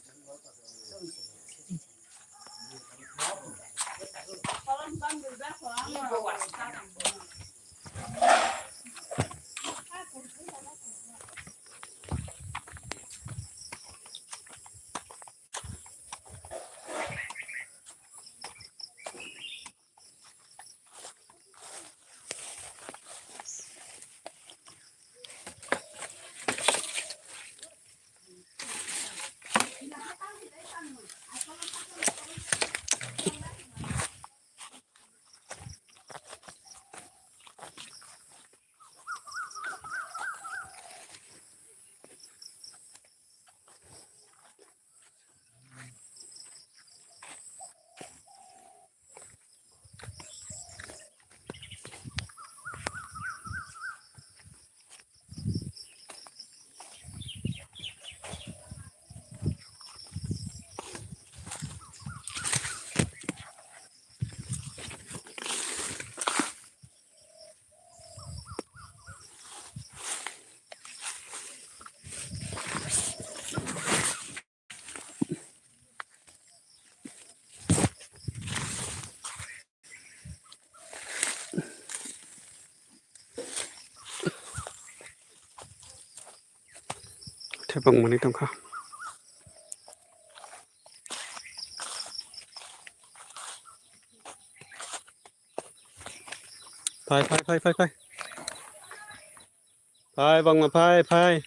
Thepung mani tongkha. Phai, phai, phai, phai, phai. Phai, bangma phai, phai.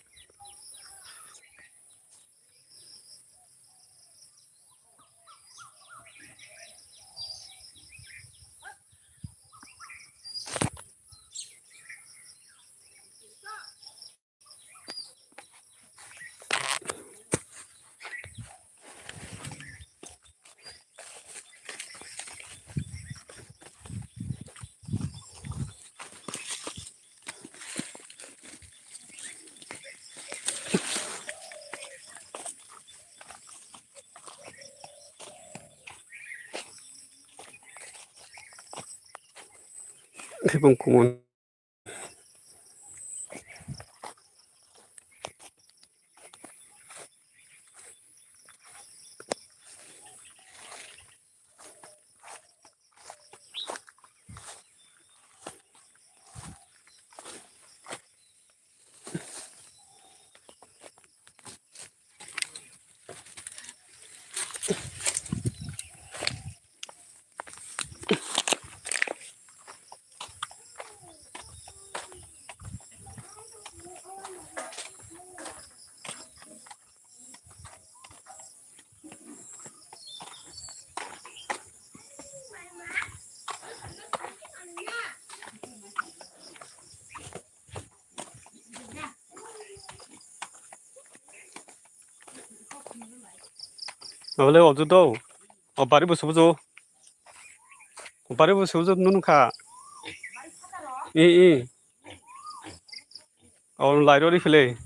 Thepung kumun. Abole oju do. O bari busu busu. O bari busu busu nunu kha. I, i. O lai rori phile.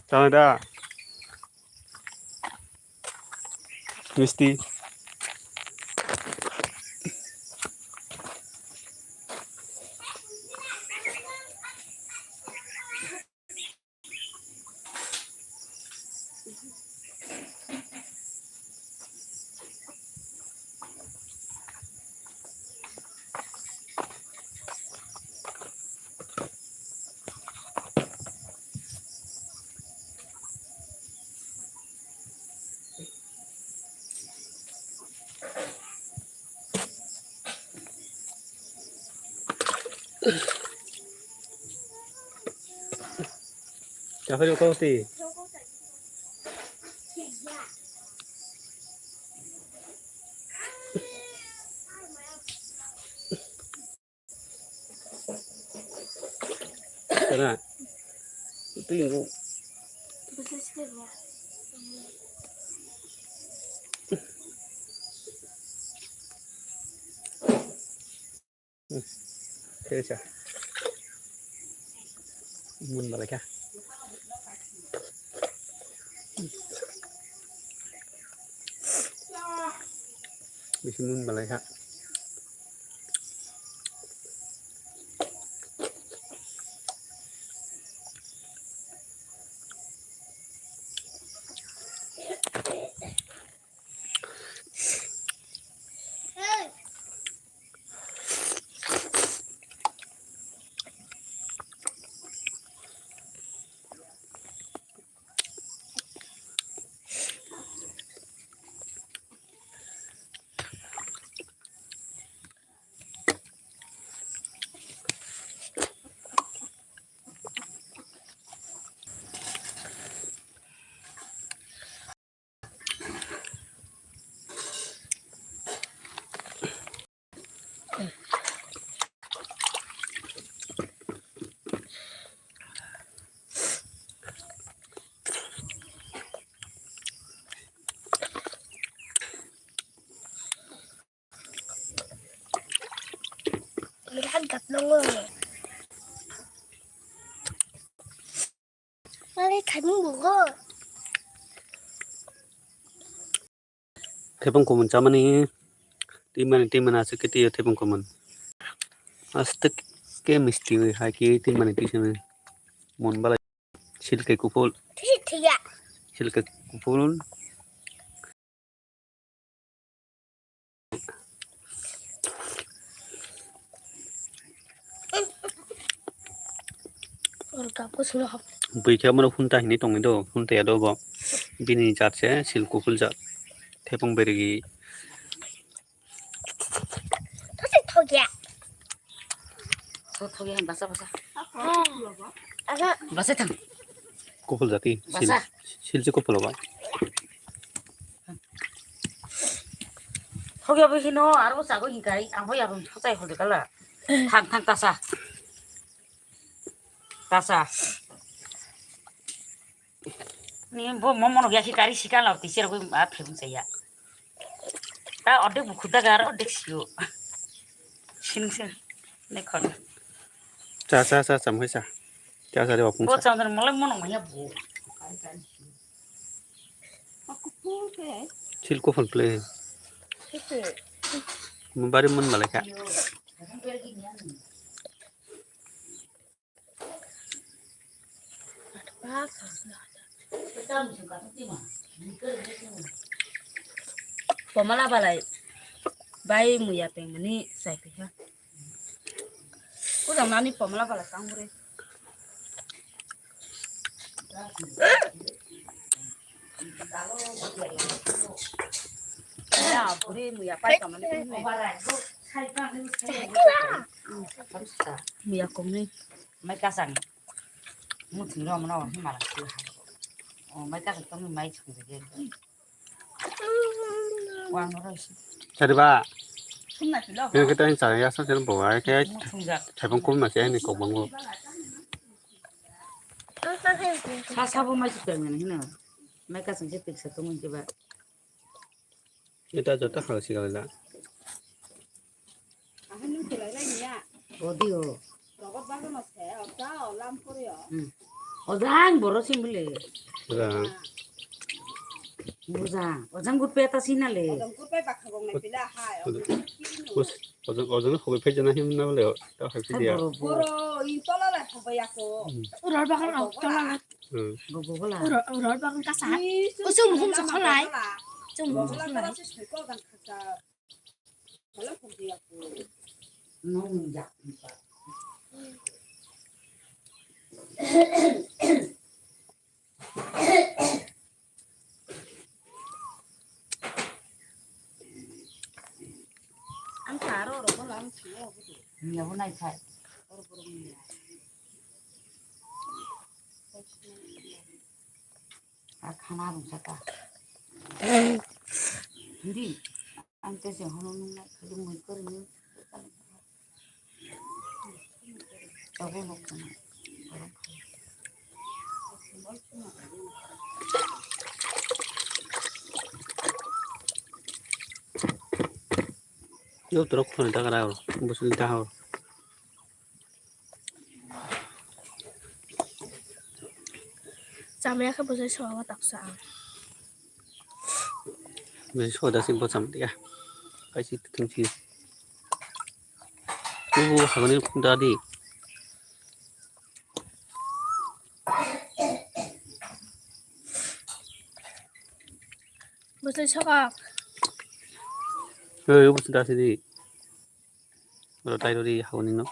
Tama da. Misti. Kahori kau ti. Kana? Itu yang gua. Khe sa. Mun balai kha. Bisi mun balai kha. Lihat gap nongo. Mari kami bugo. Thepung kumun chamani, timani, timani aswk khe twiyo thepung kumun. Aswk khe misti wi hai khe timani tisani. Mun balai silke kuphul. Tisi thiya. Silke kuphul. Bui khe omo phunta hinwi tongwi do, phunta ya do bo. Bini jat se sil kuphul jat. Thepung beregi. Thokya. Thokya, basa, basa. Basa thang. Kuphul jati. Sil, basa. Sil se kuphul ba. Thokya bo hino, aro bo chago hinkai, ang bo yabo thosai hodi kala. Thang, thang, tasa. Tasa. Ni bo momo no ya ki kari sika la ti sero ko a phim se ya. Ta odek bu khuda gar odek sio. Sin sin. Ne khon. Cha, cha, cha, cham hai cha. Cha, cha, de bapung cha. Bo cham dan molai mono manya bo. Sil kuphur play. Mubari mun malaikha. Pomala balai bai muya pengmani sai phi ha. Kujang nani pomala balai kang bure. Ya, buri muya pai kamani. Muya kongni. Mai kasang. Muthung ro mano himara. O mai kasang tong mai chung de. Wang ro. Sari ba. Sumna kilo. Ini kita yang saya asal sini bawa kayak. Muthung jak. Saya pun kum masih ini kok bangun. Sa sabo mai sukar ngani hino. Mai kasang se piksa tong mun ba. Ita jota khang si gala. Ahai nung khwlai lai niya. Odi o. Rogot bagano se, ota o lam pori o. Hmm. Ojang boro simbole. Ojang. Ojang. Ojang gutpe ta sinale. Ojang gutpe bakha gong nai pila hai. Ojang. Ojang, ojang hogoi phai jana him na bole. Ta hai pili ya. Boro, boro. Boro, in tola lai hogoi ako. Hmm. Ural bagan o tola lai. Hmm. Bobo gola. Ural, ural bagan kasa. Ih, usung muhum sa kholai. Usung muhum sa kholai. Nung jak. Ang taro ro ko lang siya ko. Niya ko nai sai. A khana rung saka. Hindi. Ang te se hono nung nai khali mui kori ni. Abo nok khana. Yo trok khoni dagra, busul daho. Chamaya khe bwsai soa o taksa ang. Bwsai soa da se bo cham ya. Kaisi thung si. Ubu hagani dadi. Bwsai soa. Hey, ubu da se di. Oro tai rori hao nino.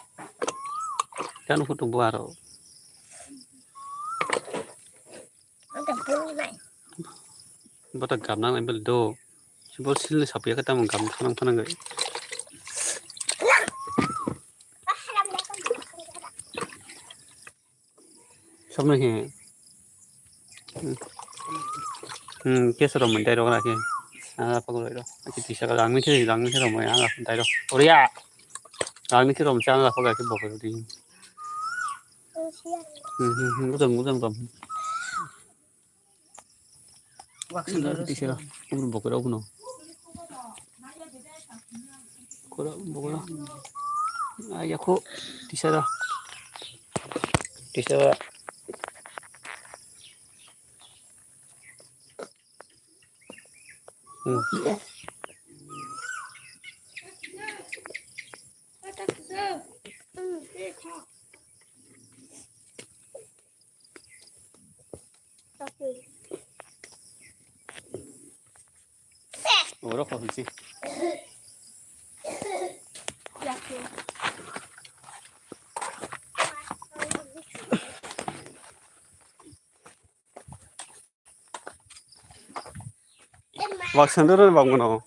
Kanu photo bo aro. Bota gamna nang bel do. Sibol sil ni sapiya kata mo gam thanang thanang gai. Samno he. Hmm, keso rom dai rok na ke. Ah, pagol ro. Aki tisa ka langni the, langni the rom ya, dai ro. Oria. Langni the rom chang la paga ke bokol di. Hmm, hmm, hmm, ujam, ujam rom. Tisa, umur bokol ro kuno. Kora bokol. Ayako tisa da. Tisa da. Hmm. Oro kho hwnsi. Wak sandal rok bang mano.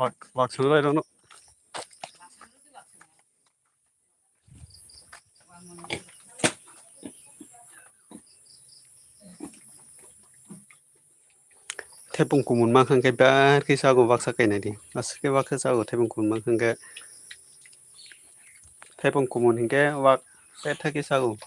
Wak, wak sandal rok no. Thepung kumun mankha khe bar khe sago baksa kainai di. Aswk khe baksa sago thepung kumun mankha khe. Thepung kumun hinkhe wak petha khe sago.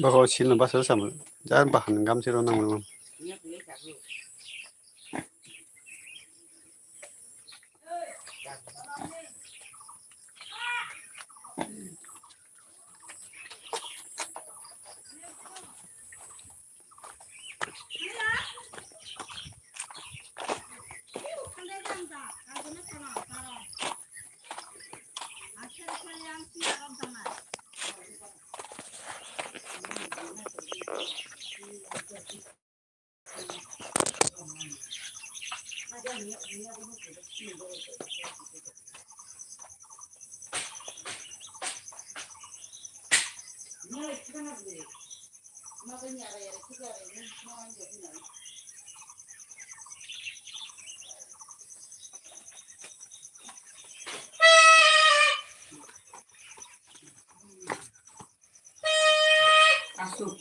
Bako silno basa samo. Jar bahan gamsi ro nang. Asuk.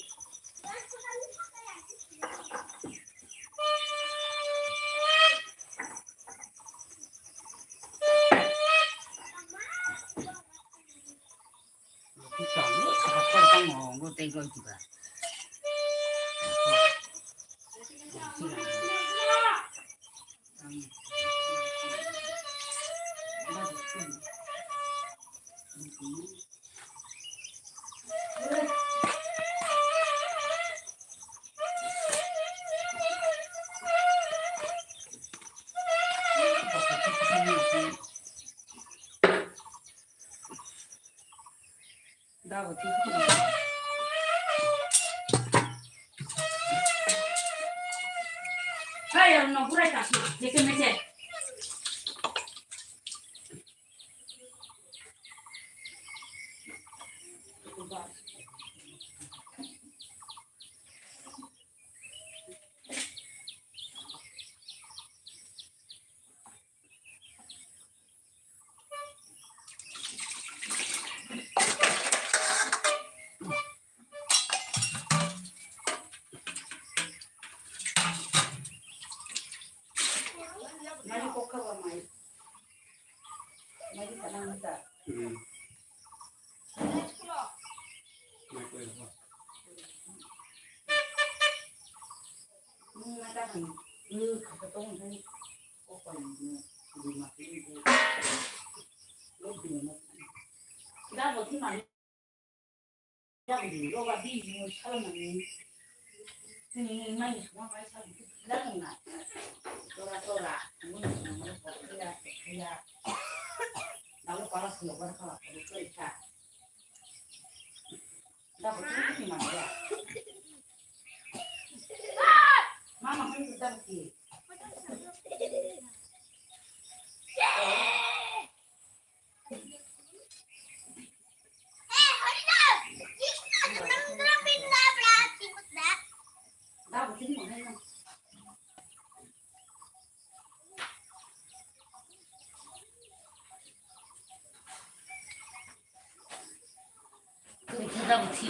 Hey, no, burai kasi, jeke meje. Kwrwikhe dabuti,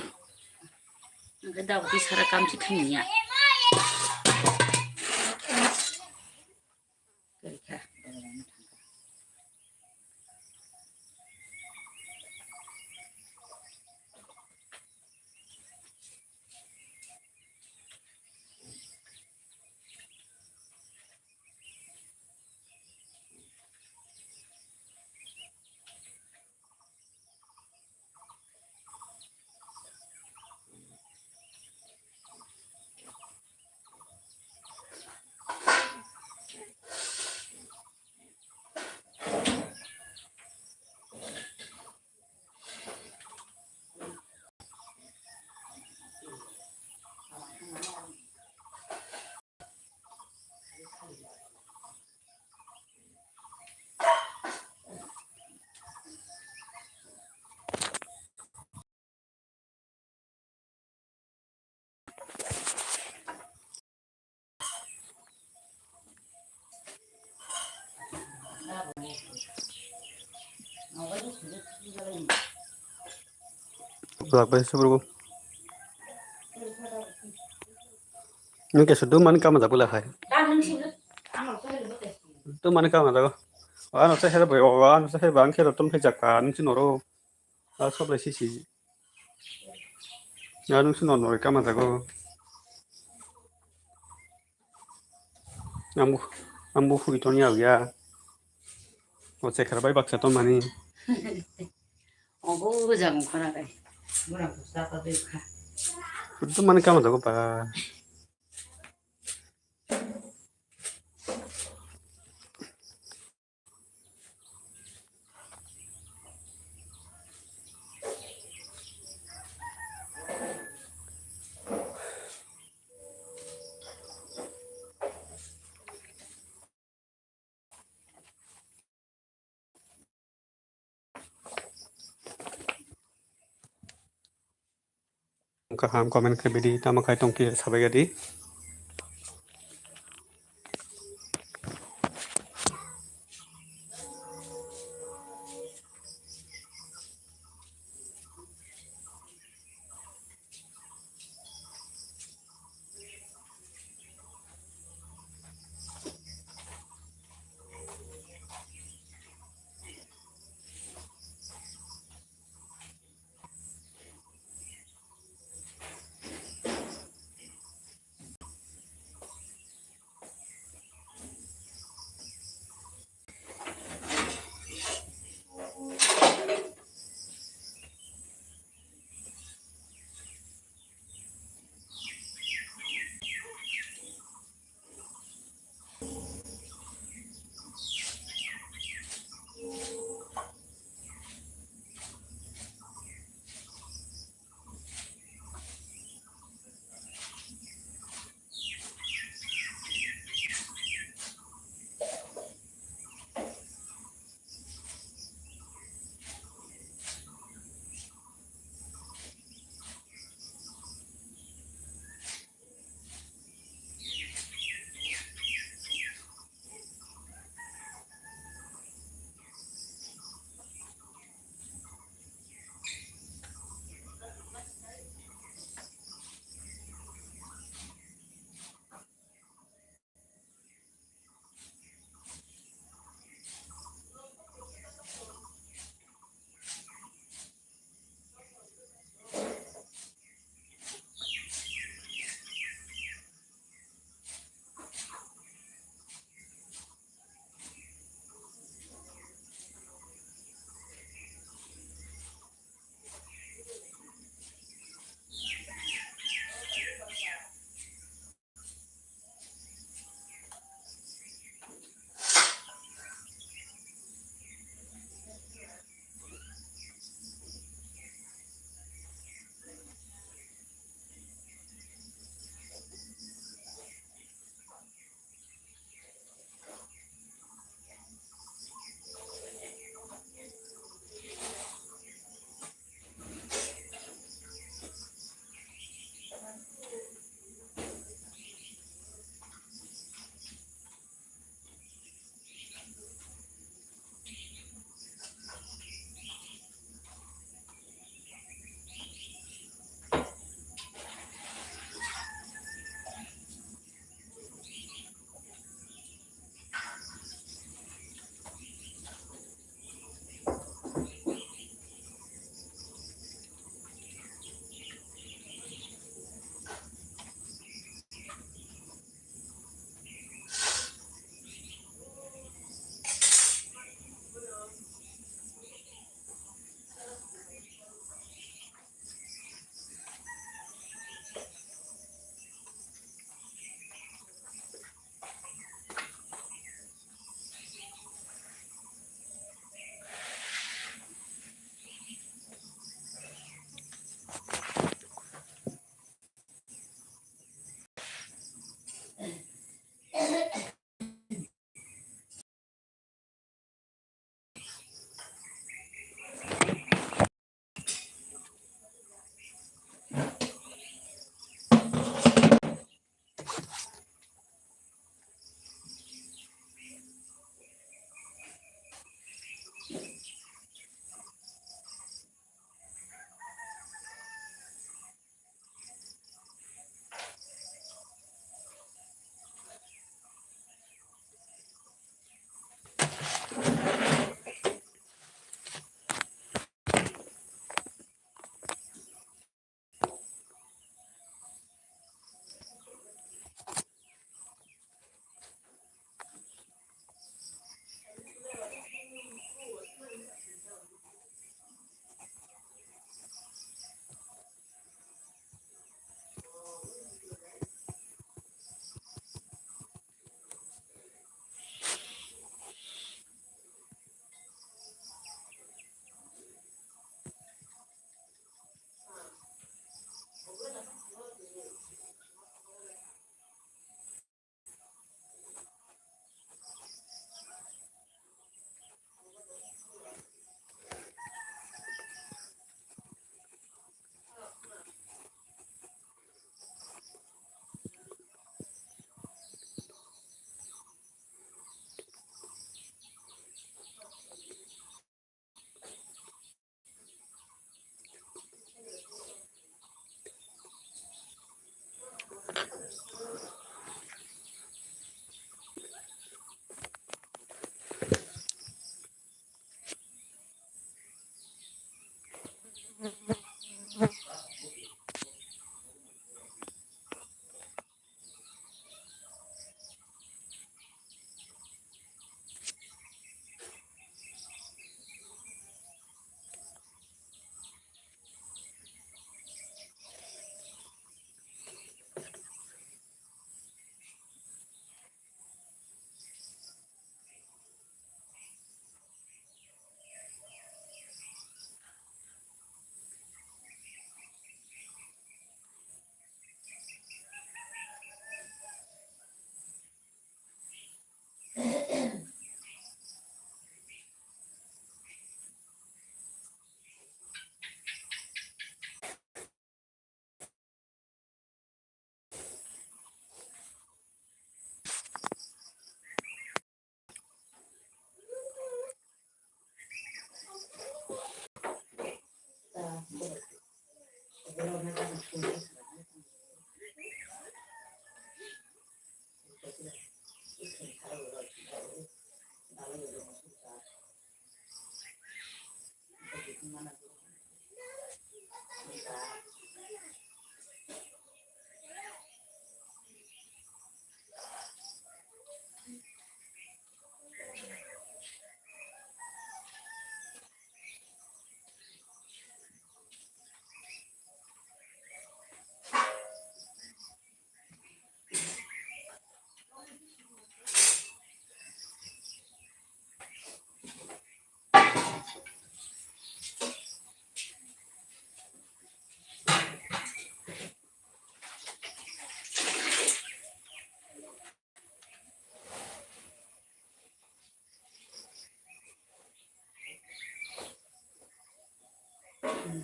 hwnkhe dabuti sara kamchi thangya. Kwrwikha. Lak bai subru. Nung ke sudu man kam jak bula hai. Tu man kam jak. Ano se her bai, ano se her bang khe rotom phai jak ka nung si noro. A sob lai sisi. Ang se normal kama jago. Ang bu, ang bu hui ton ya ya. O chekhar bai baksa ton mani. Ogo jang khara kai. Bura kusa ta de kha. Kudu mani kama jago ba. Kaham comment khe bidi tamo khai tongkhe sabai gadi.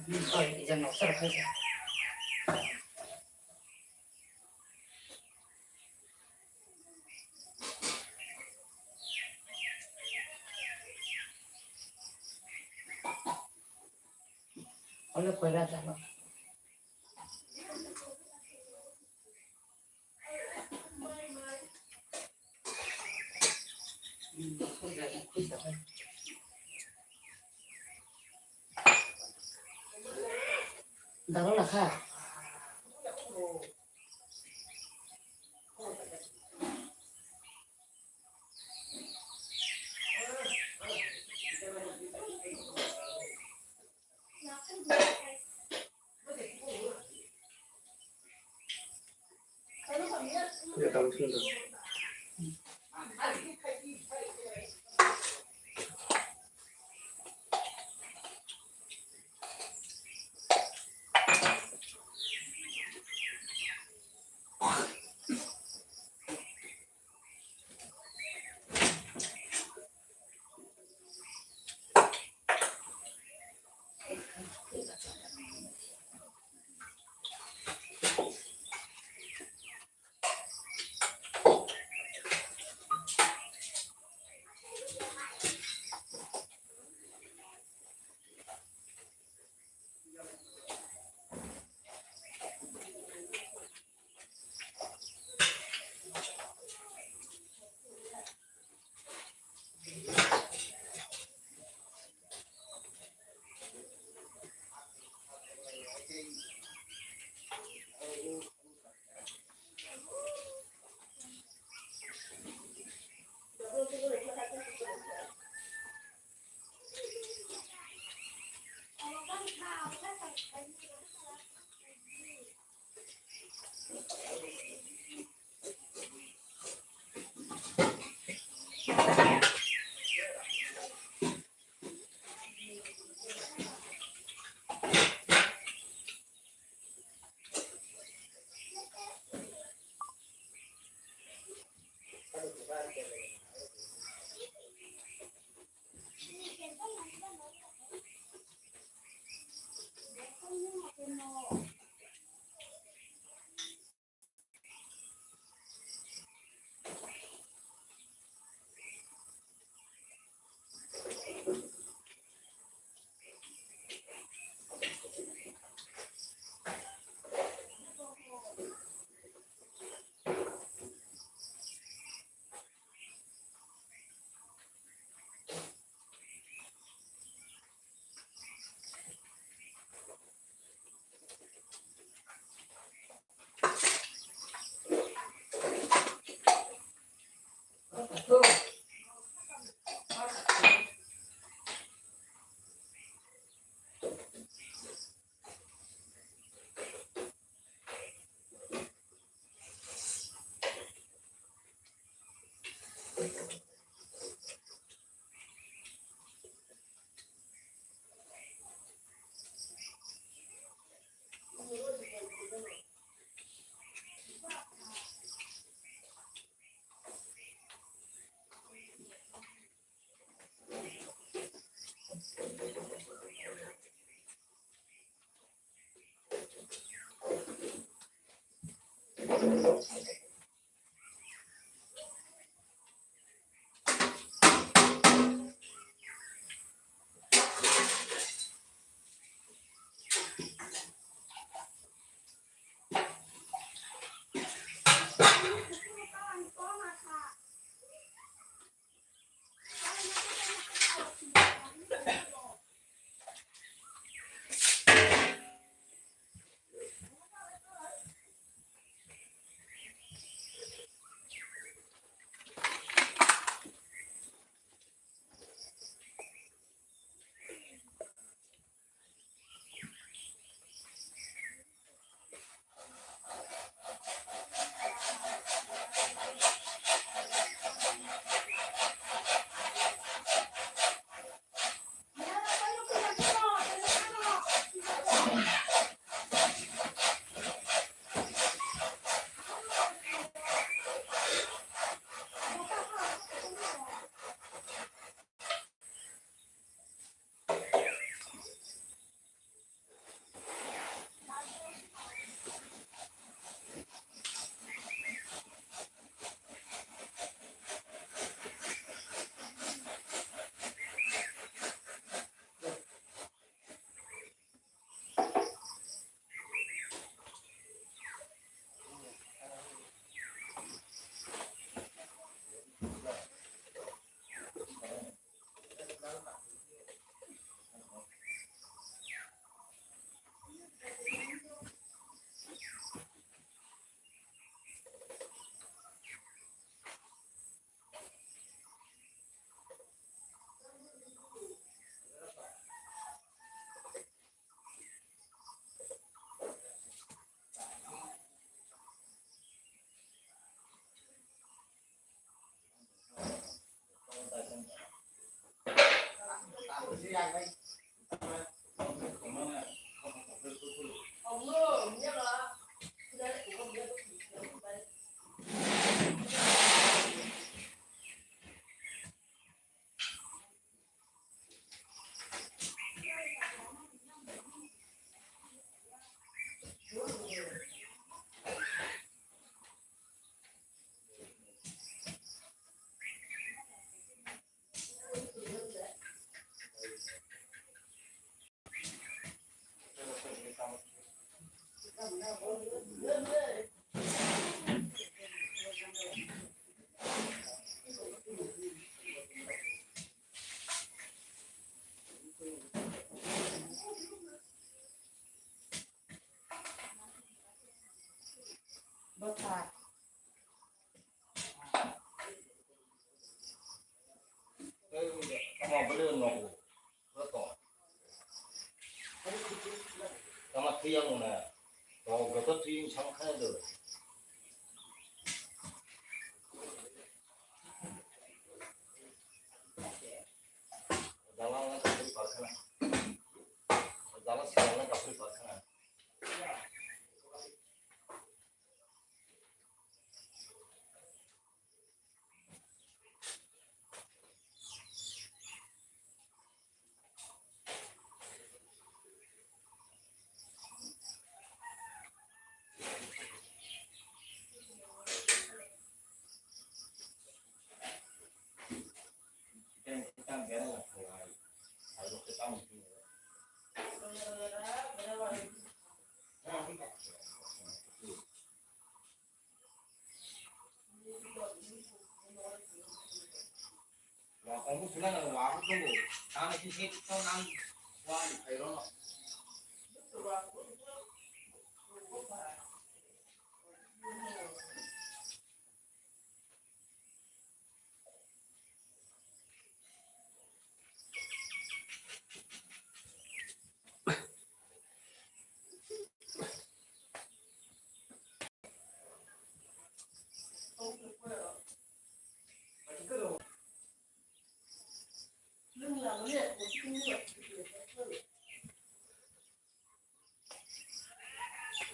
Oi, ijang no sar khai. Ole koira jalo. Daro lakha. Tama thwi yang mone. To goto thwi yang sang kha do. Dalang na kapri parkhana. Dalang siang na kapri parkhana.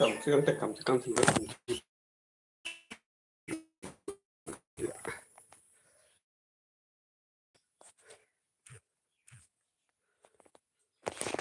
Kam chikam te kam chikam chikam.